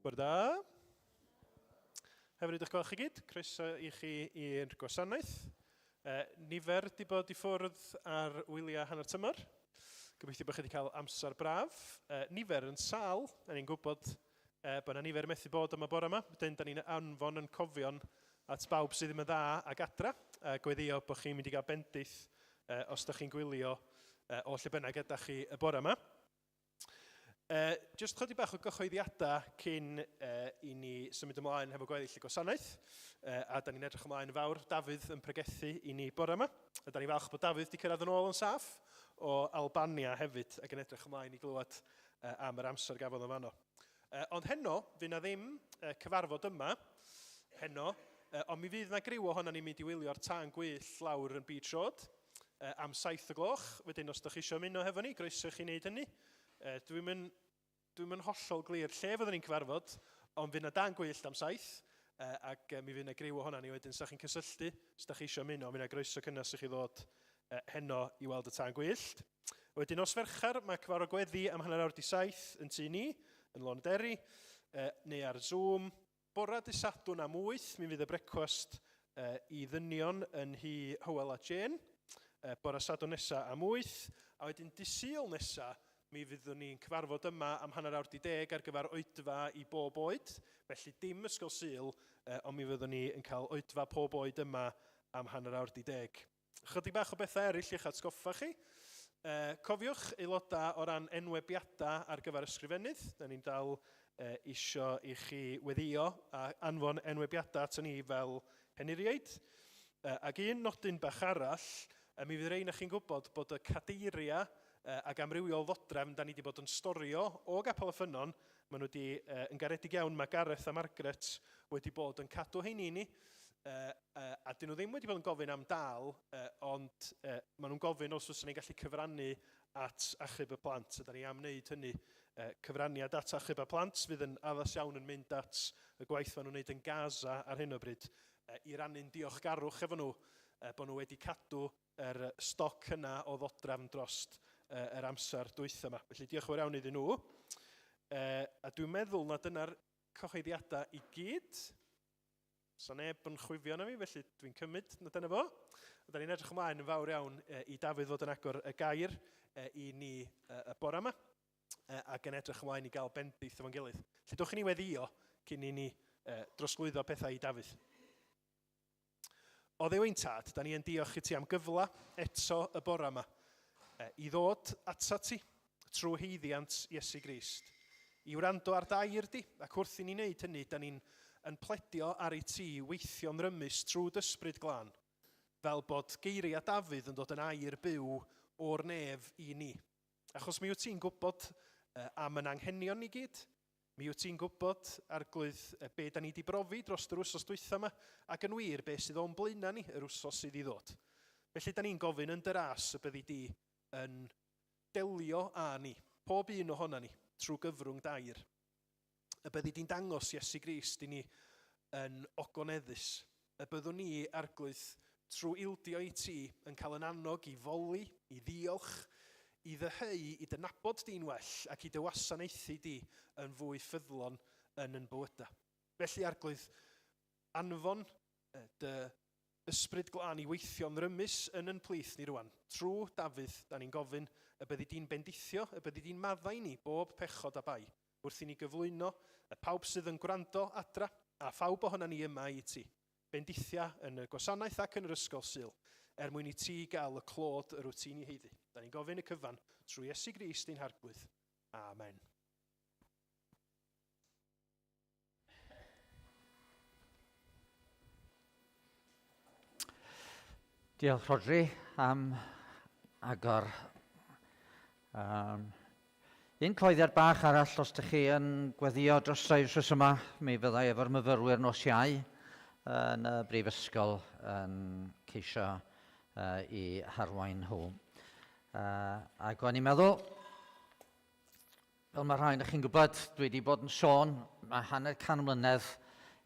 Bore da. Hyfryd eich gweld chi gyd. Croeso i chi i'r gwasanaeth. E, nifer di bod i ffwrdd ar wyliau hanner tymor. Gobeithio bod chi wedi cael amser braf. E, nifer yn sal, da ni'n gwybod e, bod yna nifer methu bod yma bore yma. Wedyn, da ni'n anfon yn cofion at bawb sydd ddim yn dda ag adra. E, gweddio bod chi'n mynd i gael bendith e, os da chi'n gwylio e, o lle bynnag ydych chi y bore yma. Uh, just chydig bach o gyhoeddiadau cyn uh, i ni symud ymlaen hefo gweddill y gwasanaeth. Uh, a da ni'n edrych ymlaen yn fawr, Dafydd yn pregethu i ni bore yma. A da ni'n falch bod Dafydd wedi cyrraedd yn ôl yn saff o Albania hefyd ac yn edrych ymlaen i glywed uh, am yr amser gafodd yn fanno. Uh, ond heno, fydd na ddim uh, cyfarfod yma, heno, uh, ond mi fydd na griw ohono ni'n mynd i wylio'r tân gwyllt lawr yn Beach Road am 7 o gloch. Wedyn, os ydych chi eisiau ymuno hefo ni, groeso i chi wneud hynny. Dwi'm yn, dwi'm yn hollol glir lle fyddwn ni'n cyfarfod, ond fydd na dan gwyllt am 7, ac mi fydd na griw ohono ni wedyn, sa chi'n cysylltu, os ydych chi eisiau ymuno, mi na groeso cynnes i chi ddod heno i weld y tân gwyllt. Wedyn nos Fercher, mae cyfarfod gweddi am 7:30 yn tŷ ni, yn Lôn y Deri, neu ar Zoom. Bora dy Sadwrn am 8, mi fydd y brecwast i ddynion yn nhŷ Hywel a Jane. Bora Sadwrn nesa am 8, a wedyn dy Sul nesa, mi fyddwn ni'n cyfarfod yma am 10:30 ar gyfer oedfa i bob oed. Felly dim ysgol Sul, ond mi fyddwn ni yn cael oedfa pob oed yma am 10:30. Chydig bach o bethau eraill i'ch atgoffa chi. E, cofiwch aelodau o ran enwebiadau ar gyfer ysgrifennydd. Da ni'n dal e, isio i chi weddio a anfon enwebiadau ato ni fel henuriaid. E, ac un nodyn bach arall, e, mi fydd rhain a chi'n gwybod bod y cadeiriau e, ac amrywiol ddodrefn da ni wedi bod yn storio o Gapel y Ffynnon, maen nhw wedi, e, yn garedig iawn, mae Gareth a Margaret wedi bod yn cadw heini i ni. E, a dyn nhw ddim wedi bod yn gofyn am dal, ond maen nhw'n gofyn os fyswn ni'n gallu cyfrannu at Achub y Plant, a da ni am wneud hynny. Cyfraniad at Achub y Plant fydd yn addas iawn yn mynd at y gwaith maen nhw'n wneud yn Gaza ar hyn o bryd, i rannu'n diolchgarwch efo nhw, bod nhw wedi cadw yr stoc yna o ddodrefn drost yr amser dwytha yma. Felly diolch yn fawr iawn iddyn nhw. A dwi'n meddwl na dyna'r cyhoeddiadau i gyd. So neb yn chwifio na fi, felly dwi'n cymryd na dyna fo. A da ni'n edrych ymlaen yn fawr iawn i Dafydd fod yn agor y gair i ni y bore yma, ac yn edrych ymlaen i gael bendith efo'n gilydd. Felly dwch i ni weddio cyn i ni drosglwyddo pethau i Dafydd. O Dduw ein Tad, da ni yn diolch i ti am gyfle eto y bore yma i ddod atat ti trwy haeddiant Iesu Grist, i wrando ar d'air di, ac wrth i ni wneud hynny, da ni'n yn pledio ar i ti weithio'n rymus trwy d'Ysbryd Glân, fel bod geiriau Dafydd yn dod yn air byw o'r nef i ni. Achos mi wyt ti'n gwybod am yn anghenion ni gyd, mi wyt ti'n gwybod, Arglwydd, be da ni di brofi dros yr wsos dwytha yma, ac yn wir, be sydd o'n blaenau ni yr wsos sydd i ddod. Felly da ni'n gofyn yn dy ras y byddi di yn delio â ni, pob un ohona ni, trwy gyfrwng dair. Y byddi di'n dangos Iesu Grist i ni yn ogoneddus. Y byddwn ni, Arglwydd, trwy ildio i ti, yn cael yn annog i foli, i ddiolch, i ddyheu, i dy nabod di'n well, ac i dy wasanaethu di yn fwy ffyddlon yn yn bywydau. Felly, Arglwydd, anfon dy Ysbryd Glân i weithio'n rymus yn yn plith ni rwan. Trwy Dafydd, da ni'n gofyn y byddi di'n bendithio, y byddi di'n maddau ni bob pechod a bai, wrth i ni gyflwyno y pawb sydd yn gwrando adra, a phawb ohona ni yma i ti. Bendithia yn y gwasanaeth ac yn yr ysgol Sul, er mwyn i ti gael y clod yr wyt ti'n ei haeddu. Da ni'n gofyn y cyfan trwy Iesu Grist ein Harglwydd. Amen. Diolch Rhodri am agor. Um, un coeddiad bach arall, os ydych chi yn gweddio dros y wythnos yma, mi fyddai efo'r myfyrwyr nos Iau yn y brifysgol yn ceisio uh, i harwain nhw. Uh, ac o'n i'n meddwl, Fel mae rhai ohonoch chi'n gwybod, dwi wedi bod yn sôn, mae hanner can mlynedd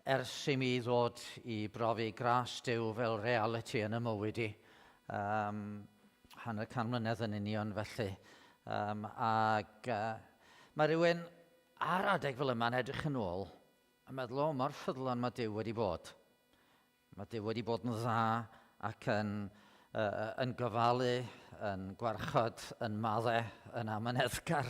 ers i mi ddod i brofi gras Duw fel realiti yn y mywyd i. Um, hanner can mlynedd yn union felly. Um, ac uh, mae rhywun ar adeg fel yma yn edrych yn ôl a meddwl, o, mor ffyddlon mae Duw wedi bod. Mae Duw wedi bod yn dda ac yn, uh, yn gofalu, yn gwarchod, yn madde, yn amyneddgar.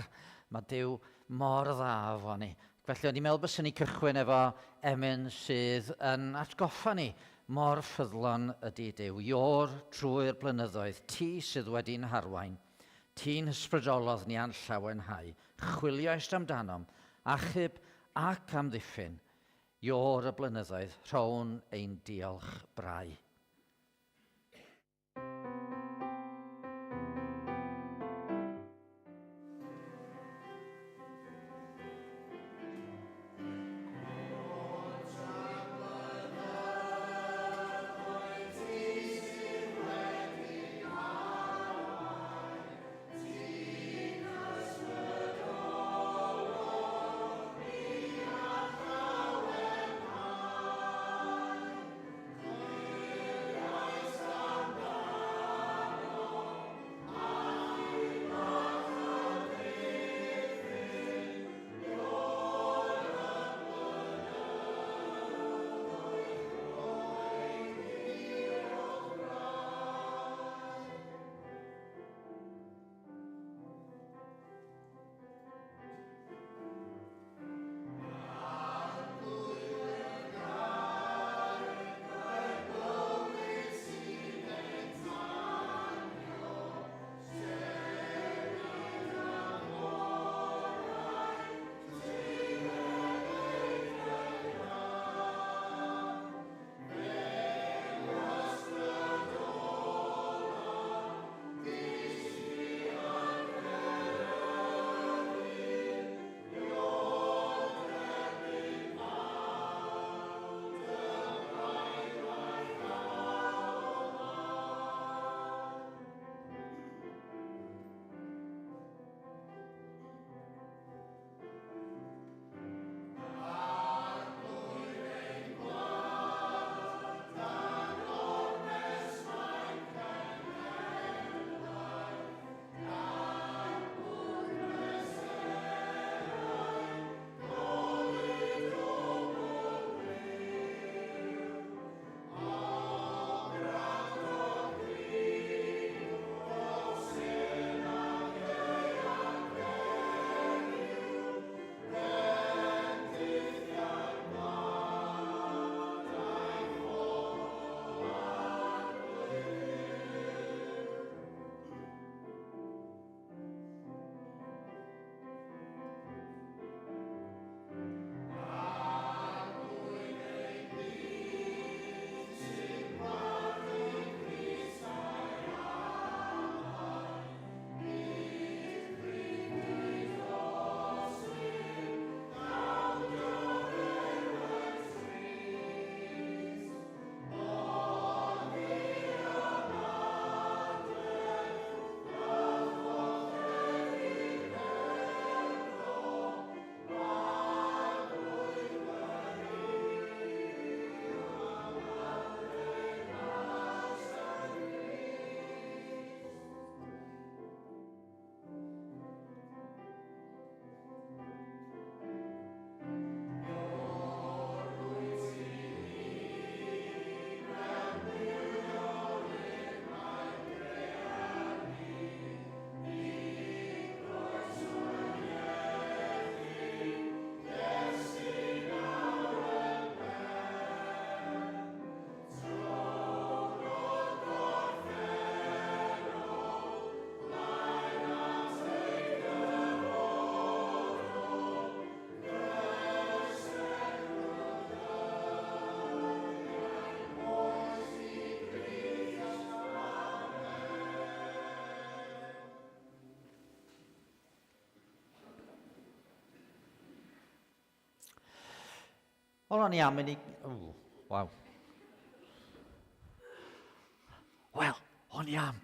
Mae Duw mor dda efo ni. Felly o'n i'n meddwl byswn ni cychwyn efo emyn sydd yn atgoffa ni mor ffyddlon ydy Duw. Iôr trwy'r blynyddoedd, ti sydd wedi'n harwain. Ti'n hysbrydolodd ni a'n llawenhau. Chwilioist amdanom, achub ac amddiffyn. Iôr y blynyddoedd, rhown ein diolch brau. Wel, o'n i am i ni... Ww, waw. Wel, o'n i am.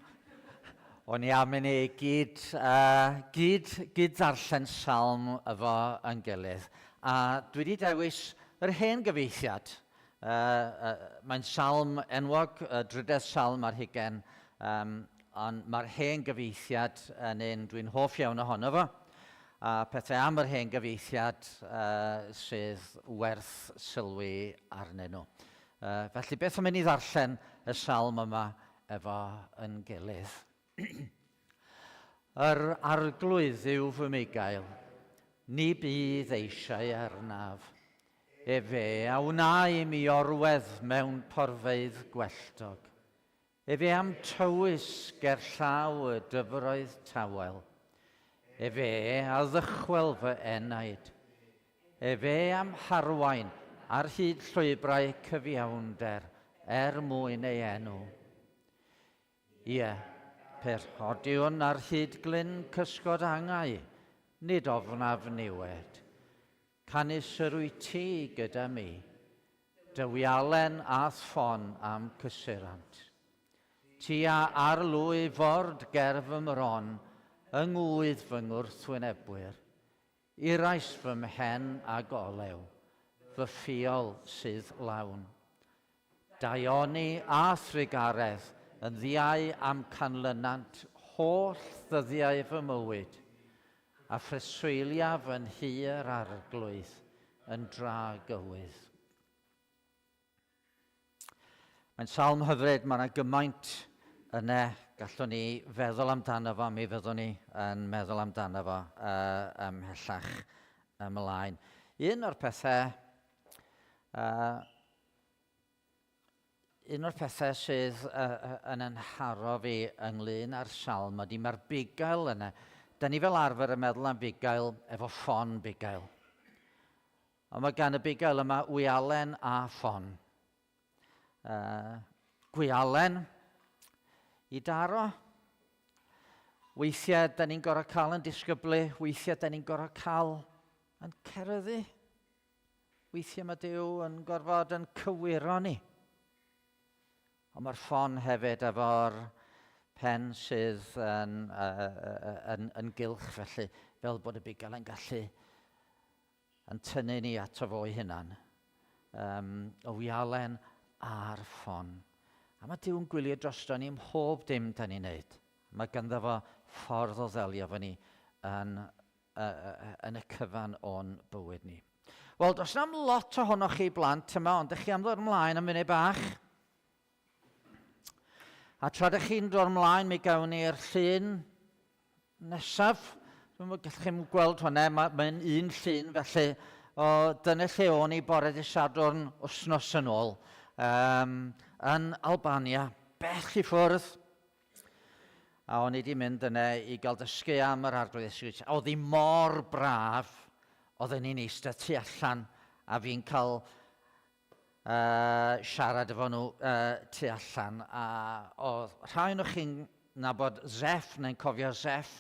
O'n i am i ni gyd, uh, gyd, gyd ddarllen salm efo yn gilydd. A dwi wedi dewis yr hen gyfeithiad. Uh, uh, mae'n salm enwog, y drydedd salm ar hugen, um, ond mae'r hen gyfeithiad yn un dwi'n hoff iawn ohono fo. a pethau am yr hen gyfieithiad uh, sydd werth sylwi arnyn nhw. Uh, felly beth am i ni ddarllen y salm yma efo yn gilydd? Yr arglwydd yw fy mugail, ni bydd eisiau arnaf. Efe a wna i mi orwedd mewn porfeydd gwelltog. Efe a'm tywys ger llaw y dyfroedd tawel. Efe a ddychwel fy enaid. Efe a'm harwain ar hyd llwybrau cyfiawnder er mwyn ei enw. Ie, pe rhodiwn ar hyd glyn cysgod angau, nid ofnaf niwed. Canys yr wyt ti gyda mi, dy wialen a'th ffon a'm cysurant. Ti a arlwy ford ger fy mron yng ngŵydd fy ngwrthwynebwyr. Irais fy mhen ag olew, fy ffiol sydd lawn. Daioni a thrugaredd yn ddiau a'm canlynant holl ddyddiau fy mywyd, a phreswyliaf yn nhŷ yr Arglwydd yn dra gywydd. Mae'n salm hyfryd, mae yna gymaint yna gallwn ni feddwl amdano fo, mi fyddwn ni yn meddwl amdano fo uh, ymhellach ymlaen. Un o'r pethau uh, un o'r pethau sydd uh, yn ynharo fi ynglyn â'r salm ydy mae'r bugail yna. Da ni fel arfer yn meddwl am bugail efo ffon bugail. Ond mae gan y bugail yma wialen a ffon. Uh, gwialen i daro. Weithiau, da ni'n gorau cael yn disgyblu, weithiau, da ni'n gorau cael yn ceryddu. Weithiau mae Duw yn gorfod yn cywiro ni. Ond mae'r ffon hefyd efo'r pen sydd yn, uh, yn, yn gylch felly, fel bod y bugail yn gallu yn tynnu ni ato fo'i hunan, um, y wialen a'r ffon. A mae Duw'n gwylio drosto ni mhob dim da ni'n neud. Mae ganddo fo ffordd o ddelio fo ni yn, uh, yn y cyfan o'n bywyd ni. Wel, does na'm lot ohonoch chi blant yma, ond ydych chi am ddod ymlaen am funud bach? A tra ydych chi'n dod ymlaen, mi gawn ni'r llun nesaf. Dwi'n meddwl gallwch chi'n gweld hwnna, mae'n mae un llun felly. O, dyna lle o'n i bore dy Sadwrn wythnos yn ôl, um, yn Albania, bell i ffwrdd. A o'n i wedi mynd yna i gael dysgu am yr Arglwydd Iesu Grist. Oedd hi mor braf, oedden ni'n eistedd tu allan a fi'n cael uh, siarad efo nhw uh, tu allan. A oedd rhai o'n chi'n nabod Zeff, neu'n cofio Zeff,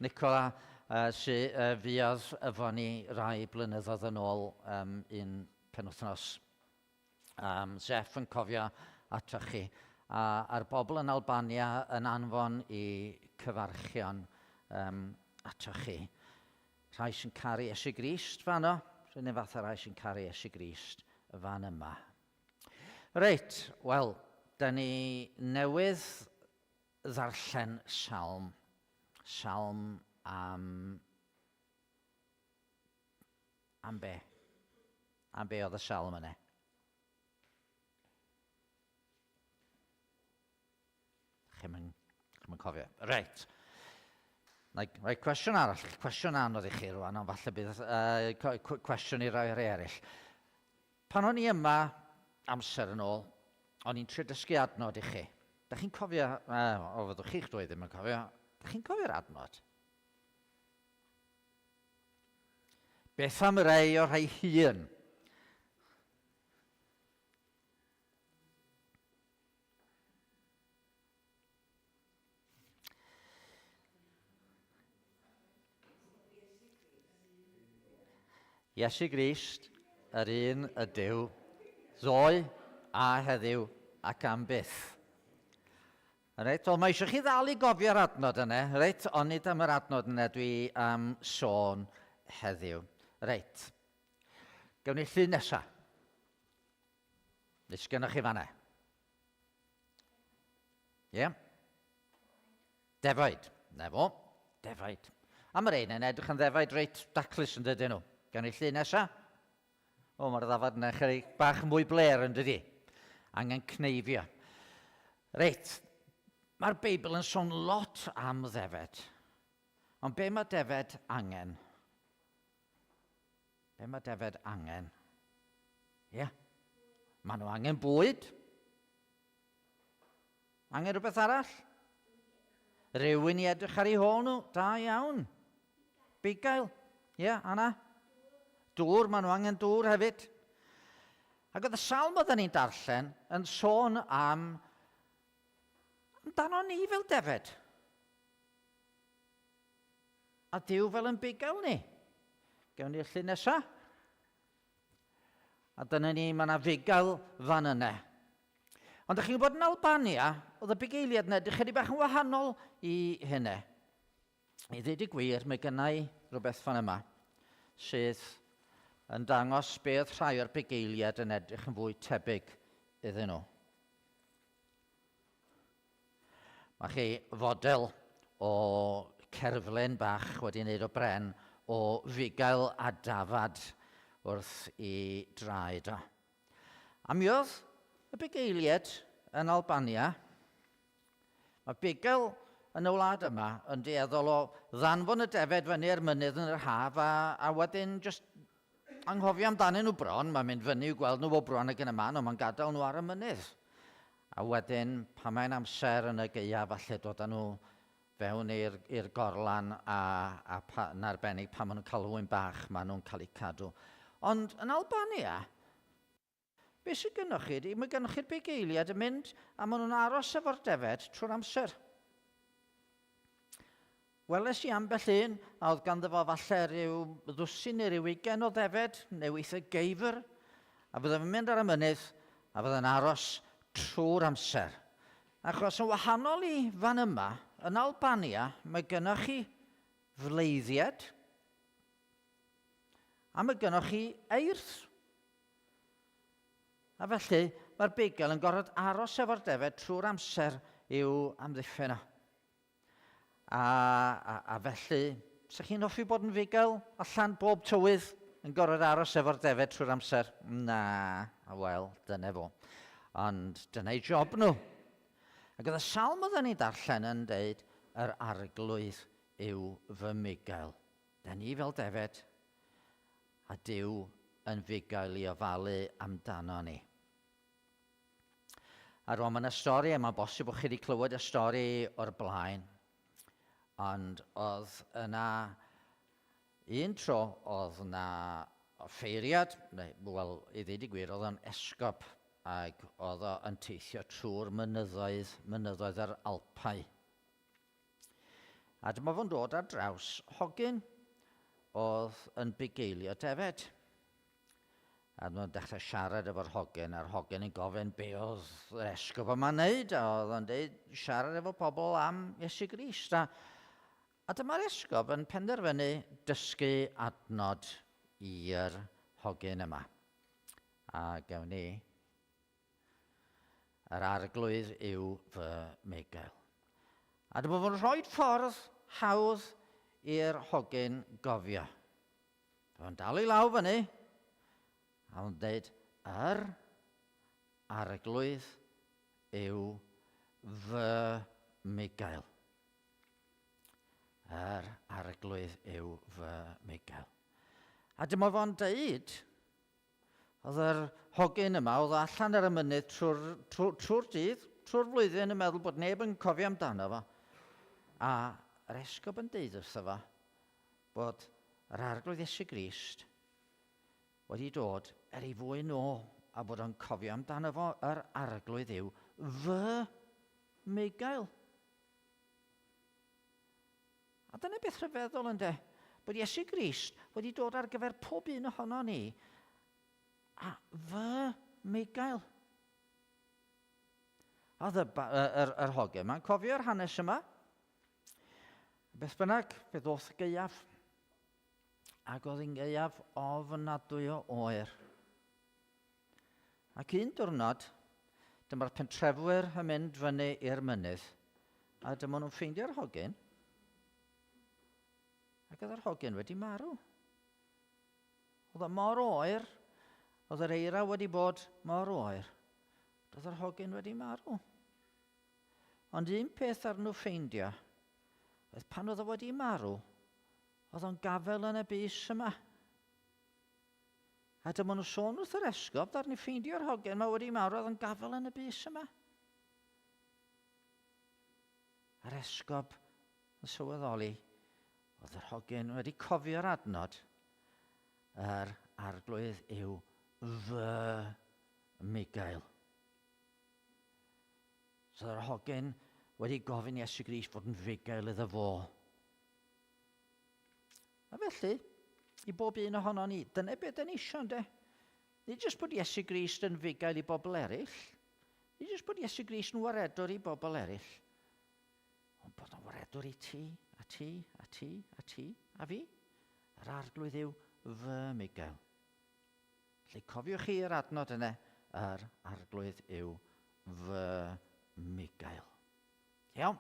Nicola, uh, sy, uh, fuodd efo ni rai blynyddoedd yn ôl um, un penwythnos. Um, Zeff yn cofio atoch chi. A, a'r bobl yn Albania yn anfon i cyfarchion um, atoch chi. Rhai sy'n caru Iesu Grist fanno, rhywun un fath â rhai sy'n caru Iesu Grist fan yma. Reit, wel, da ni newydd ddarllen salm. Salm am... Am be? Am be oedd y salm yna? Chi'm yn, chi'm yn cofio. Reit. Na i roi cwestiwn arall, cwestiwn anodd i chi rwan, ond falle bydd uh, cwestiwn i rai rhai eraill. Pan o'n i yma amser yn ôl, o'n i'n trio dysgu adnod i chi. Da chi'n cofio, uh, o fyddwch chi'ch dwy ddim yn cofio, da chi'n cofio'r adnod? Beth am rei o'r rhai hŷn? Iesu Grist, yr un ydyw, ddoe a heddiw ac am byth. Reit, wel mae eisiau chi ddal i gofio'r adnod yna, reit, ond nid am yr adnod yna dwi am sôn heddiw. Reit, gawn ni llun nesaf. Be sgennoch chi fanna? Ie? Yeah? Defaid. Na fo, defaid. A mae'r ein yn edrych yn ddefaid reit daclus yn dydyn nhw. Gan i llun nesa. O, mae'r ddafad yna chydig bach mwy bler yn dydi. Angen cneifio. Reit, mae'r Beibl yn sôn lot am ddefed. Ond be mae defed angen? Be mae defed angen? Ie. Yeah. Maen nhw angen bwyd. Angen rhywbeth arall? Rhywun i edrych ar ei hôl nhw? Da iawn. Bugail. Ie, yeah, Anna? Dŵr, maen nhw angen dŵr hefyd. Ac oedd y salm oedden ni'n darllen yn sôn am amdano ni fel defed. A Duw fel yn bugail ni. Gewn ni'r llun nesaf. A dyna ni, mae yna fugail fan yna. Ond ydych chi'n gwybod yn Albania, oedd y bugeiliad yna edrych chydig bach yn wahanol i hynny. I ddweud y gwir, mae gennau rhywbeth fan yma sydd yn dangos be oedd rhai o'r bugeiliad yn edrych yn fwy tebyg iddyn nhw. Mae chi fodel o cerflun bach wedi wneud o bren o fugail a dafad wrth i draed o. A mi oedd y bugeiliaid yn Albania, mae bugail yn y wlad yma yn dueddol o ddanfon y defed fyny i'r mynydd yn yr haf a, a wedyn just anghofio amdanyn nhw bron, mae'n mynd fyny i'w gweld nhw bob rwan ac yn y man, ond mae'n gadael nhw ar y mynydd. A wedyn, pan mae'n amser yn y gaeaf, falle dod â nhw fewn i'r gorlan a, a pa, yn arbennig pan maen nhw'n cael ŵyn bach, maen nhw'n cael eu cadw. Ond yn Albania, beth sydd gynnwch chi? Mae gynnwch chi'r bugeiliad yn mynd a maen nhw'n aros efo'r defed trwy'r amser. Weles i ambell un a oedd ganddo fo falle rhyw ddwsin neu ryw ugain o ddefed, neu weithiau geifr, a fydde fe'n mynd ar y mynydd a fydde'n aros trwy'r amser. Achos yn wahanol i fan yma, yn Albania, mae gynnwch chi fleiddied, a mae gynnwch chi eirth. A felly, mae'r bugail yn gorfod aros efo'r defed trwy'r amser i'w amddiffyn o. A, a, a felly, sa chi'n hoffi bod yn fugail allan bob tywydd yn gorfod aros efo'r defed trwy'r amser? Na, a wel, dyna fo. Ond dyna eu job nhw. Ac oedd y salm oedden ni'n darllen yn deud, yr arglwydd yw fy mugail. Da ni fel defed, a Duw yn fugail i ofalu amdano ni. A rwan mae yna stori, a mae'n bosib bod chi wedi clywed y stori o'r blaen, ond oedd yna un tro oedd yna offeiriad, neu, wel, i ddweud y gwir, oedd o'n esgob, ac oedd o yn teithio trwy'r mynyddoedd, mynyddoedd yr Alpau. A dyma fo'n dod ar draws hogyn oedd yn bugeilio defed. A dyma fo'n dechrau siarad efo'r hogyn, a'r hogyn yn gofyn be oedd yr esgob yma'n neud, a oedd o'n deud siarad efo pobl am Iesu Grist. A, a dyma'r esgob yn penderfynu dysgu adnod i'r hogyn yma. A gewn ni Yr arglwydd yw fy megail. A dyma fo'n rhoi ffordd hawdd i'r hogyn gofio. Fo'n dal i law fyny, a fo'n dweud, yr arglwydd yw fy megail. Yr arglwydd yw fy megail. A dyma fo'n dweud, Oedd yr hogyn yma, oedd allan ar y mynydd trwy'r trwy, trwy dydd, trwy'r flwyddyn yn meddwl bod neb yn cofio amdano fo. A yr esgob yn deud wrtho fo bod yr arglwydd Iesu Grist wedi dod er ei fwyn o a bod o'n cofio amdano fo yr arglwydd yw fy Migael. A dyna beth rhyfeddol ynde, bod Iesu Grist wedi dod ar gyfer pob un ohono ni, a fy Migael. Oedd y, yr, yr hogyn yma'n cofio'r hanes yma. Beth bynnag, fe ddoth y gaeaf. Ac oedd hi'n gaeaf ofnadwy o oer. Ac un diwrnod, dyma'r pentrefwyr yn mynd fyny i'r mynydd, a dyma nhw'n ffeindio'r hogyn. Ac oedd yr hogyn wedi marw. Oedd o mor oer, oedd yr eira wedi bod mor oer, oedd yr hogyn wedi marw. Ond un peth ar nhw ffeindio, oedd pan oedd o wedi marw, oedd o'n gafel yn y bys yma. A dyma nhw sôn wrth yr esgob, dar ni ffeindio'r hogyn mae wedi marw, oedd o'n gafel yn y bys yma. A'r esgob yn sylweddoli, oedd yr hogyn wedi cofio'r adnod, yr arglwydd yw fy Migael. So yr hogyn wedi gofyn Iesu Grist fod yn fugail iddo fo. A felly, i bob un ohono ni, dyna beth dyn ni eisiau, ynddo? Nid jyst bod Iesu Grist yn fugail i bobl eraill, nid jyst bod Iesu Grist yn waredwr i bobl eraill, ond bod yn waredwr i ti, a ti, a ti, a ti, a fi. Yr arglwydd yw fy Migael. Felly cofiwch chi yr adnod yna, yr arglwydd yw fy Migael. Iawn.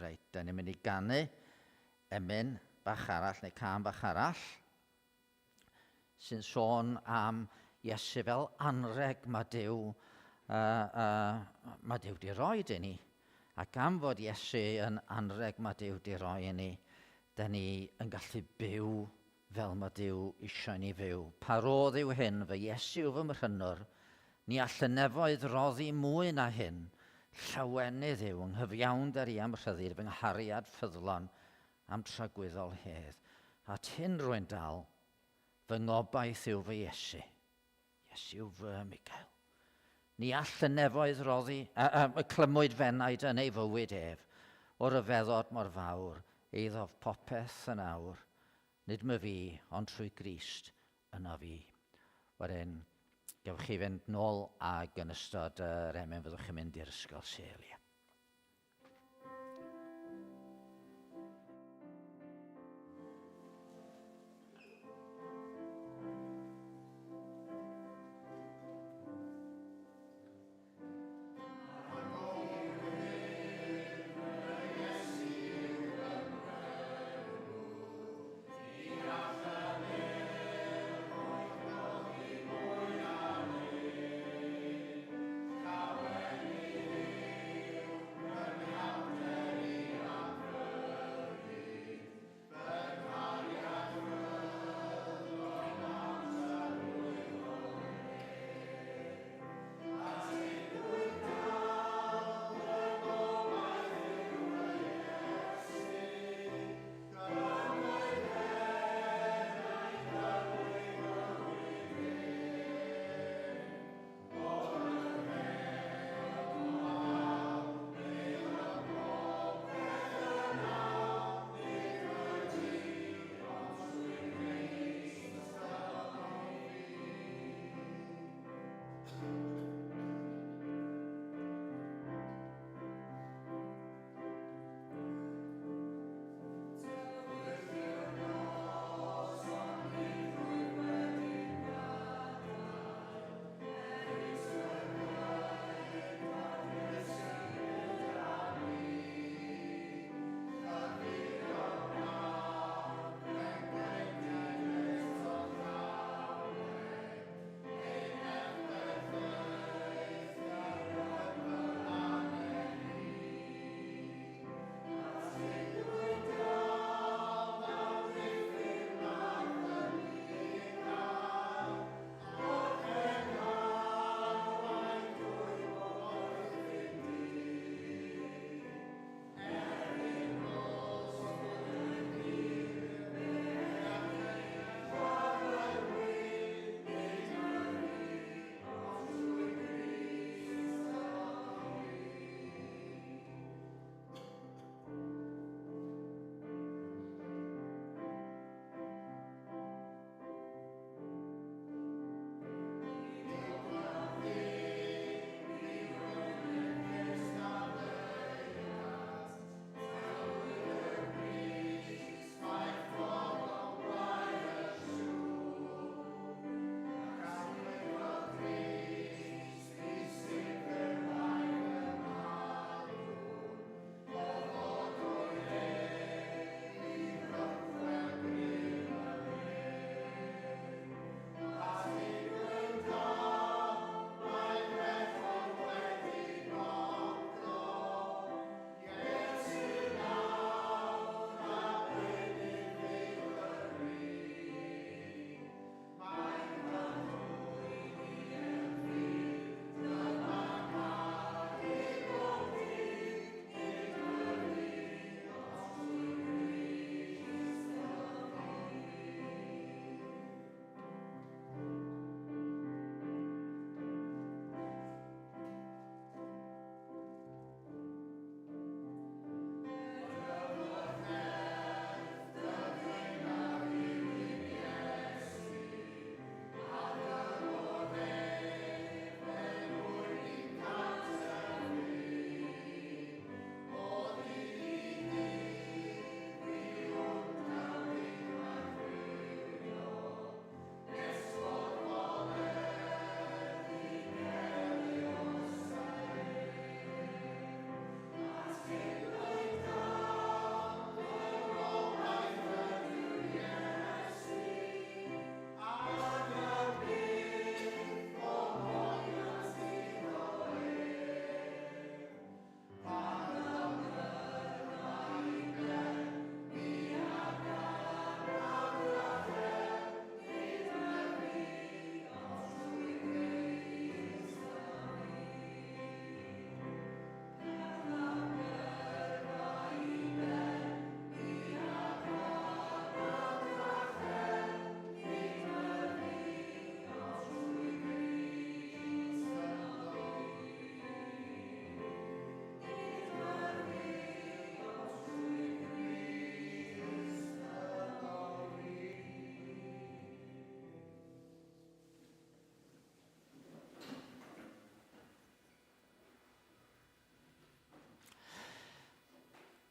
Reit, da ni'n mynd i ganu emyn bach arall, neu cân bach arall, sy'n sôn am Iesu fel anreg mae Duw, mae Duw di roi i ni. Ac am fod Iesu yn anreg mae Duw di roi i ni, da ni yn gallu byw fel mae Duw eisiau ni fyw. Pa rodd yw hyn, fy Iesu yw fy mhrynwr, ni all y nefoedd roddi mwy na hyn. Llawenydd yw yng nghyfiawnder i am rhyddid fy nghariad ffyddlon am tragwyddol hedd. At hyn rwy'n dal, fy ngobaith yw fy Iesu. Iesu yw fy Michael. Ni all y nefoedd roddi, y clymwyd fenaid yn ei fywyd ef, o ryfeddod mor fawr, eiddof popeth yn awr, nid my fi, ond trwy Grist yno fi. Wedyn, gewch chi fynd nôl ag yn ystod yr emyn fyddwch chi'n mynd i'r ysgol Sul, ie.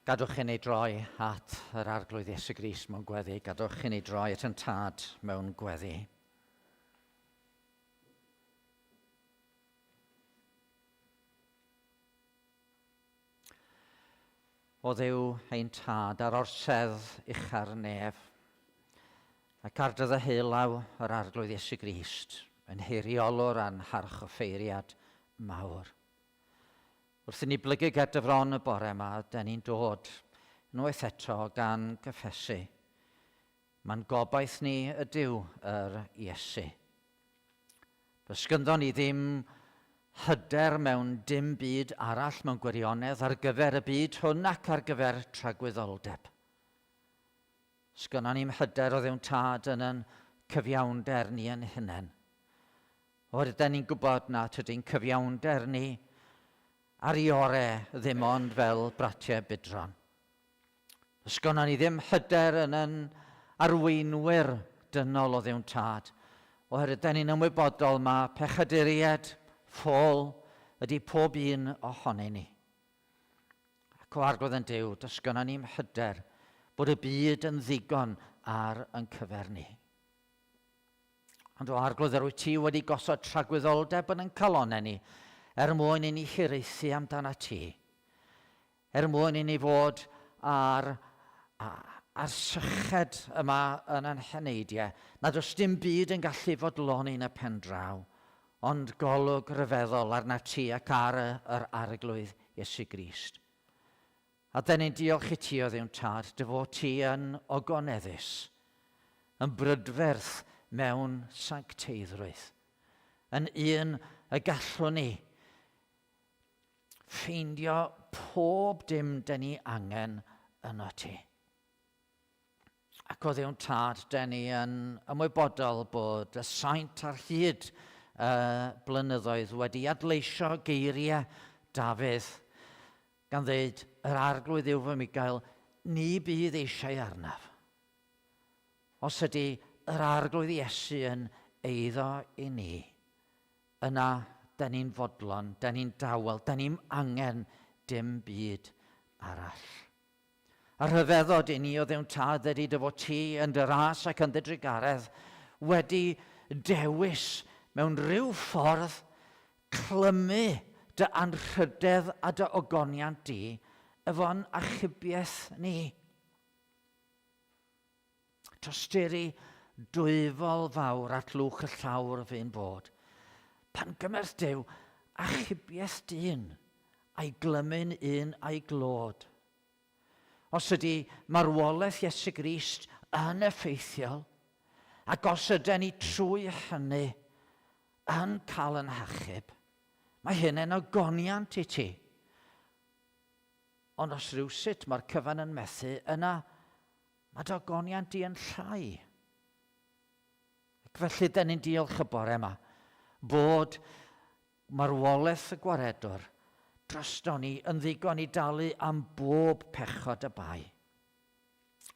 Gadwch i ni droi at yr Arglwydd Iesu Grist mewn gweddi. Gadwch i ni droi at yn Tad mewn gweddi. O Dduw ein Tad ar orsedd ucha'r nef, ac ar dy ddeheulaw yr Arglwydd Iesu Grist, yn heiriolwr a'n harchoffeiriad mawr. Wrth i ni blygu ger dy fron y bore yma, dyn ni'n dod unwaith eto gan gyffesu. Mae'n gobaith ni ydyw yr Iesu. Does gynddo ni ddim hyder mewn dim byd arall mewn gwirionedd ar gyfer y byd hwn ac ar gyfer tragwyddoldeb. Sgynnon ni'm hyder o Dduw'n Tad yn yn cyfiawnder ni yn hunain. Oherwydd 'den ni'n gwybod na tydi'n cyfiawnder ni ar ei ore ddim ond fel bratiau budron. Sgynnon ni ddim hyder yn yn arweinwyr dynol o Dduw'n Tad, oherwydd 'den ni'n ymwybodol ma pechaduriaid ffôl ydi pob un ohonyn ni. Ac o Arglwydd ein Duw, does gynnon ni'm hyder bod y byd yn ddigon ar yn cyfer ni. Ond o Arglwydd, yr wyt ti wedi gosod tragwyddoldeb yn ein calonnau ni, er mwyn i ni hiraethu amdana ti, er mwyn i ni fod ar, ar syched yma yn ein heneidiau, nad oes dim byd yn gallu fodloni yn y pen draw, Ond golwg ryfeddol arnat ti ac ar yr Arglwydd Iesu Grist. A dyn ni'n diolch i ti, o Dduw'n Tad, dy fod ti yn ogoneddus, yn brydferth mewn sancteiddrwydd, yn un y gallwn ni ffeindio pob dim dyn ni angen yno ti. Ac o Dduw'n Tad, den ni yn ymwybodol bod y saint ar hyd y blynyddoedd wedi adleisio geiriau Dafydd, gan ddeud, Yr Arglwydd yw fy mugail, ni bydd eisiau arnaf. Os ydy yr Arglwydd Iesu yn eiddo i ni, yna den ni'n fodlon, den ni'n dawel, den ni'm angen dim byd arall. A rhyfeddod i ni o Dduw'n Tad ydy dy fod ti yn dy ras ac yn dy drugaredd wedi dewis mewn rhyw ffordd clymu dy anrhydedd a dy ogoniant di efo'n achubiaeth ni. Tosturi dwyfol fawr at lwch y llawr fu'n bod. Pan gymerth Duw achubiaeth dyn a'i glymu'n un a'i glod. Os ydy marwolaeth Iesu Grist yn effeithiol, ac os ydy ni trwy hynny yn cael yn hachub, mae hyn yn ogoniant i ti. Ond os rhywsut mae'r cyfan yn methu, yna mae dy ogoniant di yn llai. Ac felly, dyn ni'n diolch y bore yma bod marwolaeth y Gwaredwr droston ni yn ddigon i dalu am bob pechod a bai.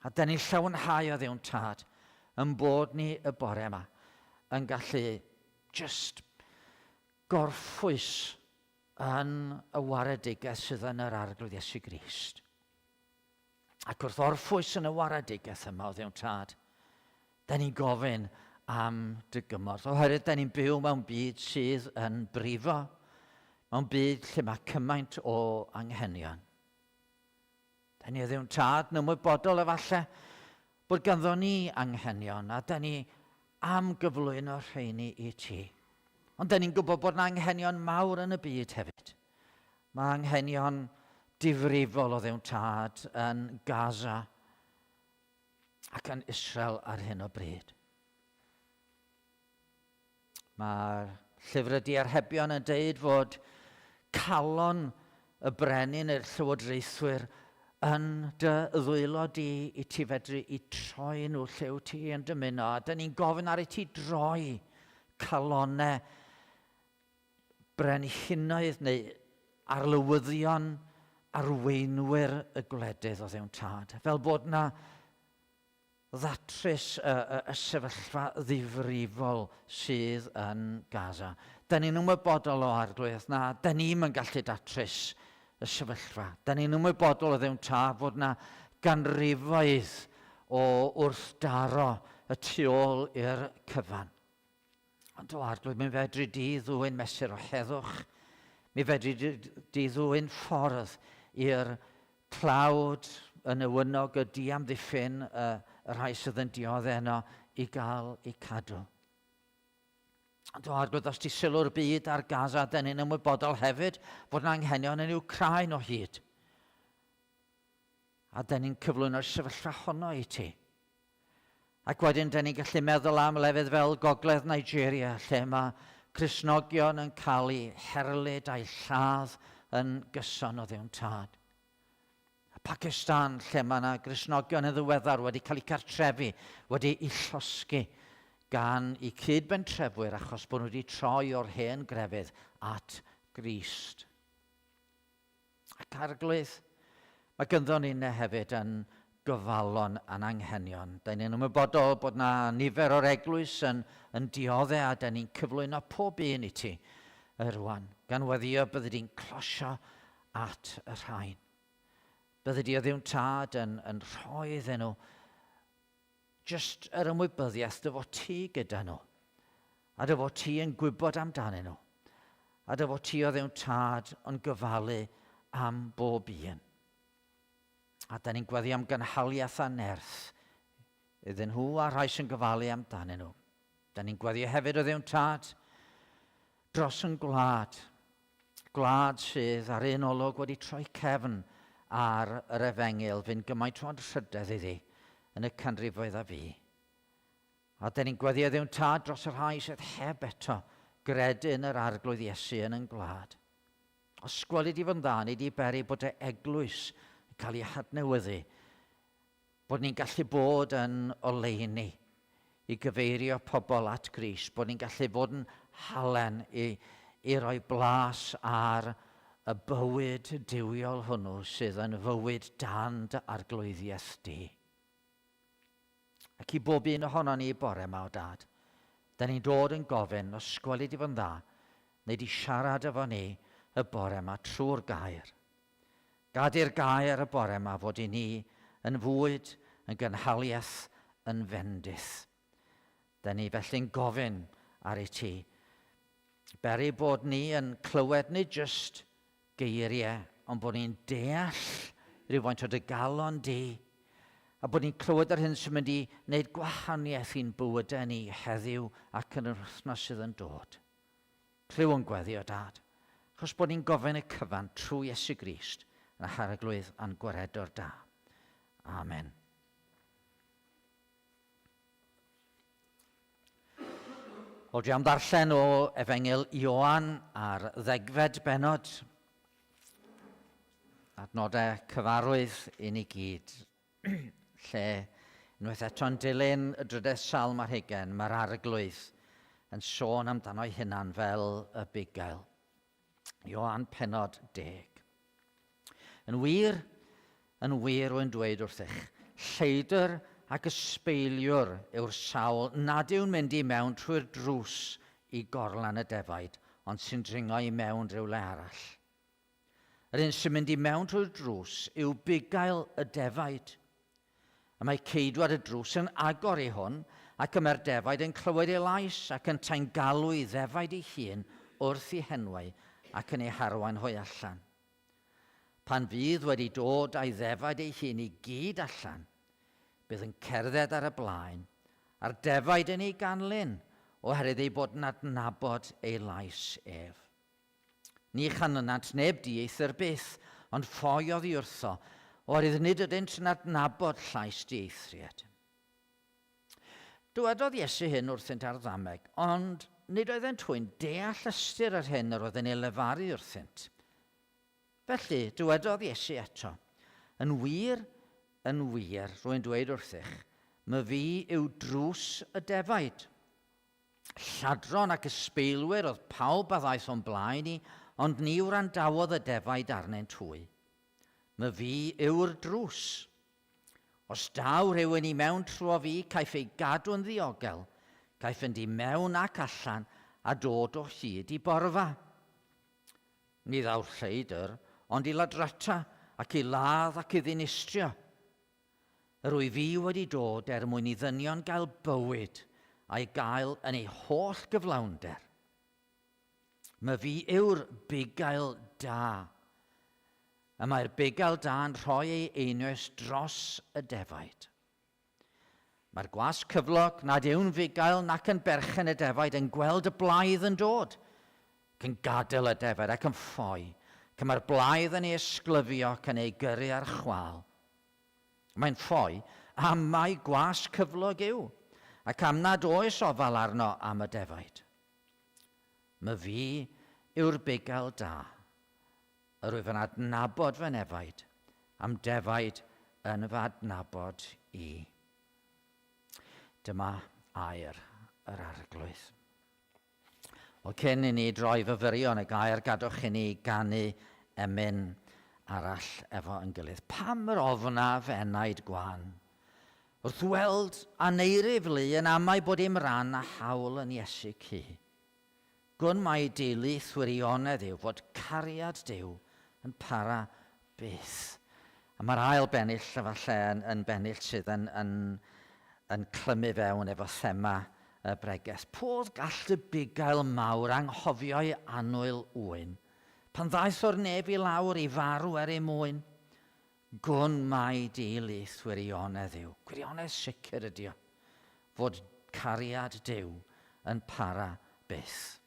A dyn ni'n llawenhau o Dduw'n Tad yn bod ni y bore yma yn gallu just gorffwys yn y waredigaeth sydd yn yr Arglwydd Iesu Grist. Ac wrth orffwys yn y waredigaeth yma o Dduw'n Tad, da ni'n gofyn am dy gymorth, oherwydd da ni'n byw mewn byd sydd yn brifo, mewn byd lle mae cymaint o anghenion. Da ni o Dduw'n Tad yn ymwybodol efallai bod ganddo ni anghenion, a da ni am gyflwyno rheini i ti. Ond da ni'n gwybod bod yna anghenion mawr yn y byd hefyd. Mae anghenion difrifol o Dduw'n Tad yn Gaza ac yn Israel ar hyn o bryd. Mae'r llyfr y diarhebion yn deud fod calon y brenin neu'r llywodraethwyr yn dy ddwylo di i ti fedru i troi nhw lle wyt ti yn dymuno. A dyn ni'n gofyn ar i ti droi calonau brenhinoedd neu arlywyddion arweinwyr y gwledydd o Dduw'n Tad, fel bod yna ddatrys y, y, y sefyllfa ddifrifol sydd yn Gaza. Da ni'n ymwybodol o Arglwydd na, da ni'm yn gallu datrys y sefyllfa. Da ni'n ymwybodol o Dduw'n Tad fod yna ganrifoedd o wrthdaro y tu ôl i'r cyfan. Ond o Arglwydd, mi fedri di ddwyn mesur o heddwch, mi fedri di ddwyn ffordd i'r tlawd, y newynog, y diamddiffyn, y, y rhai sydd yn dioddef yno i gael eu cadw. Ond o Arglwydd, os ti sylw'r byd ar Gaza, dyn ni'n ymwybodol hefyd fod yna anghenion yn Wcráin o hyd. A dyn ni'n cyflwyno'r sefyllfa honno i ti. Ac wedyn, dyn ni'n gallu meddwl am lefydd fel Gogledd Nigeria, lle mae Cristnogion yn cael eu herlid a'u lladd yn gyson o Dduw'n Tad. A Pakistan, lle mae yna Gristnogion yn ddiweddar wedi cael eu cartrefi, wedi eu llosgi gan eu cyd-bentrefwyr achos bod nhw wedi troi o'r hen grefydd at Grist. Ac Arglwydd, mae gynddo ninne hefyd yn gofalon a'n anghenion. Da ni'n ymwybodol bod na nifer o'r eglwys yn, yn diodde a da ni'n cyflwyno pob un i ti rwan, gan weddio byddi di'n closio at y rhain. Byddi di o Dduw'n Tad yn, yn rhoi iddyn nhw just yr ymwybyddiaeth dy fod ti gyda nhw, a dy fod ti yn gwybod amdanyn nhw, a dy fod ti o Dduw'n Tad yn gofalu am bob un. A da ni'n gweddi am gynhaliaeth a nerth iddyn nhw a rhai sy'n gofalu amdanyn nhw. Da ni'n gweddio hefyd o Dduw'n Tad dros yn gwlad, gwlad sydd ar un olwg wedi troi cefn ar yr efengyl fu'n gymaint o anrhydedd iddi yn y canrifoedd a fu. A da ni'n gweddio Dduw'n Tad dros y rhai sydd heb eto gredu yn yr Arglwydd Iesu yn ein gwlad. Os gweli di fod yn dda, neu di beri bod dy eglwys yn cael ei hadnewyddu, bod ni'n gallu bod yn oleuni i gyfeirio pobl at Grist, bod ni'n gallu bod yn halen i, i roi blas ar y bywyd duwiol hwnnw sydd yn fywyd dan dy arglwyddiaeth di. Ac i bob un ohono ni bore yma o Dad, da ni'n dod yn gofyn, os gweli di fod yn dda, neu di siarad efo ni y bore yma trwy'r gair. Gad i'r gair y bore yma fod i ni yn fwyd, yn gynhaliaeth, yn fendith. Da ni felly'n gofyn ar i ti. Beri bod ni yn clywed nid jyst geiriau, ond bod ni'n deall rhywfaint o dy galon di, a bod ni'n clywed yr hyn sy'n mynd i wneud gwahaniaeth i'n bywydau ni heddiw ac yn yr wythnos sydd yn dod. Clyw o'n gweddi, o Dad, achos bod ni'n gofyn y cyfan trwy Iesu Grist yn y Harglwydd a'n Gwaredwr da. Amen. Wel, dwi am ddarllen o Efengyl Ioan ar ddegfed bennod. Adnodau cyfarwydd i ni gyd, lle unwaith eto'n dilyn y drydedd salm ar hugain, mae'r Arglwydd yn sôn amdano'i hunan fel y bugail. Ioan pennod deg. Yn wir, yn wir rwy'n dweud wrthych, lleidr ac ysbeiliwr yw'r sawl nad yw'n mynd i mewn trwy'r drws i gorlan y defaid, ond sy'n dringo i mewn rhywle arall. Yr un sy'n mynd i mewn trwy'r drws yw bugail y defaid. Y mae ceidwad y drws yn agor i hwn, ac y mae'r defaid yn clywed ei lais, ac yntau'n galw ei ddefaid ei hun wrth ei henwau, ac yn eu harwain hwy allan. Pan fydd wedi dod â'i ddefaid ei hun i gyd allan, bydd yn cerdded ar y blaen, a'r defaid yn ei ganlyn, oherwydd eu bod yn adnabod ei lais ef. Ni chanlynant neb dieithr byth, ond ffoi oddi wrtho, oherwydd nid ydynt yn adnabod llais dieithriad. Dywedodd Iesu hyn wrthynt ar ddameg, ond nid oeddent hwy'n deall ystyr yr hyn yr oedd yn ei lefaru wrthynt. Felly, dywedodd Iesu eto, Yn wir, yn wir, rwy'n dweud wrthych, myfi yw drws y defaid. Lladron ac ysbeilwyr oedd pawb a ddaeth o'm blaen i, ond ni wrandawodd y defaid arnynt hwy. Myfi yw'r drws. Os daw rhywun i mewn trwo fi, caiff ei gadw'n ddiogel, caiff fynd i mewn ac allan a dod o hyd i borfa. Ni ddaw'r lleidr, ond i ladrata ac i ladd ac i ddinistrio. Yr wyf fi wedi dod er mwyn i ddynion gael bywyd a'i gael yn ei holl gyflawnder. My fi yw'r bugail da. Y mae'r bugail da'n rhoi ei einioes dros y defaid. Mae'r gwas cyflog, nad yw'n fugail nac yn berchen y defaid, yn gweld y blaidd yn dod, ac yn gadael y defaid ac yn ffoi, ac mae'r blaidd yn ei ysglyfio ac yn ei gyrru ar chwâl. Mae'n ffoi am mai gwas cyflog yw, ac am nad oes ofal arno am y defaid. Myfi yw'r bugail da. Yr wyf yn adnabod fy nefaid, a'm defaid yn fy adnabod i. Dyma air yr Arglwydd. Wel, cyn i ni droi fyfyrio yn y gair, gadwch i ni ganu emyn arall efo yn gilydd. Pam yr ofnaf enaid gwan? Wrth weld aneirif lu yn amau bod i'm ran a hawl yn Iesu cu. Gwn mai deulu'th wirionedd yw fod cariad Duw yn para byth. A mae'r ail bennill efallai yn, yn bennill sydd yn, yn, yn clymu fewn efo thema y bregeth. Podd gall y bugail mawr anghofio'i annwyl ŵyn, pan ddaeth o'r nef i lawr i farw er ei mwyn. Gwn mai deulu'th wirionedd yw, gwirionedd sicr ydi o, fod cariad Duw yn para byth.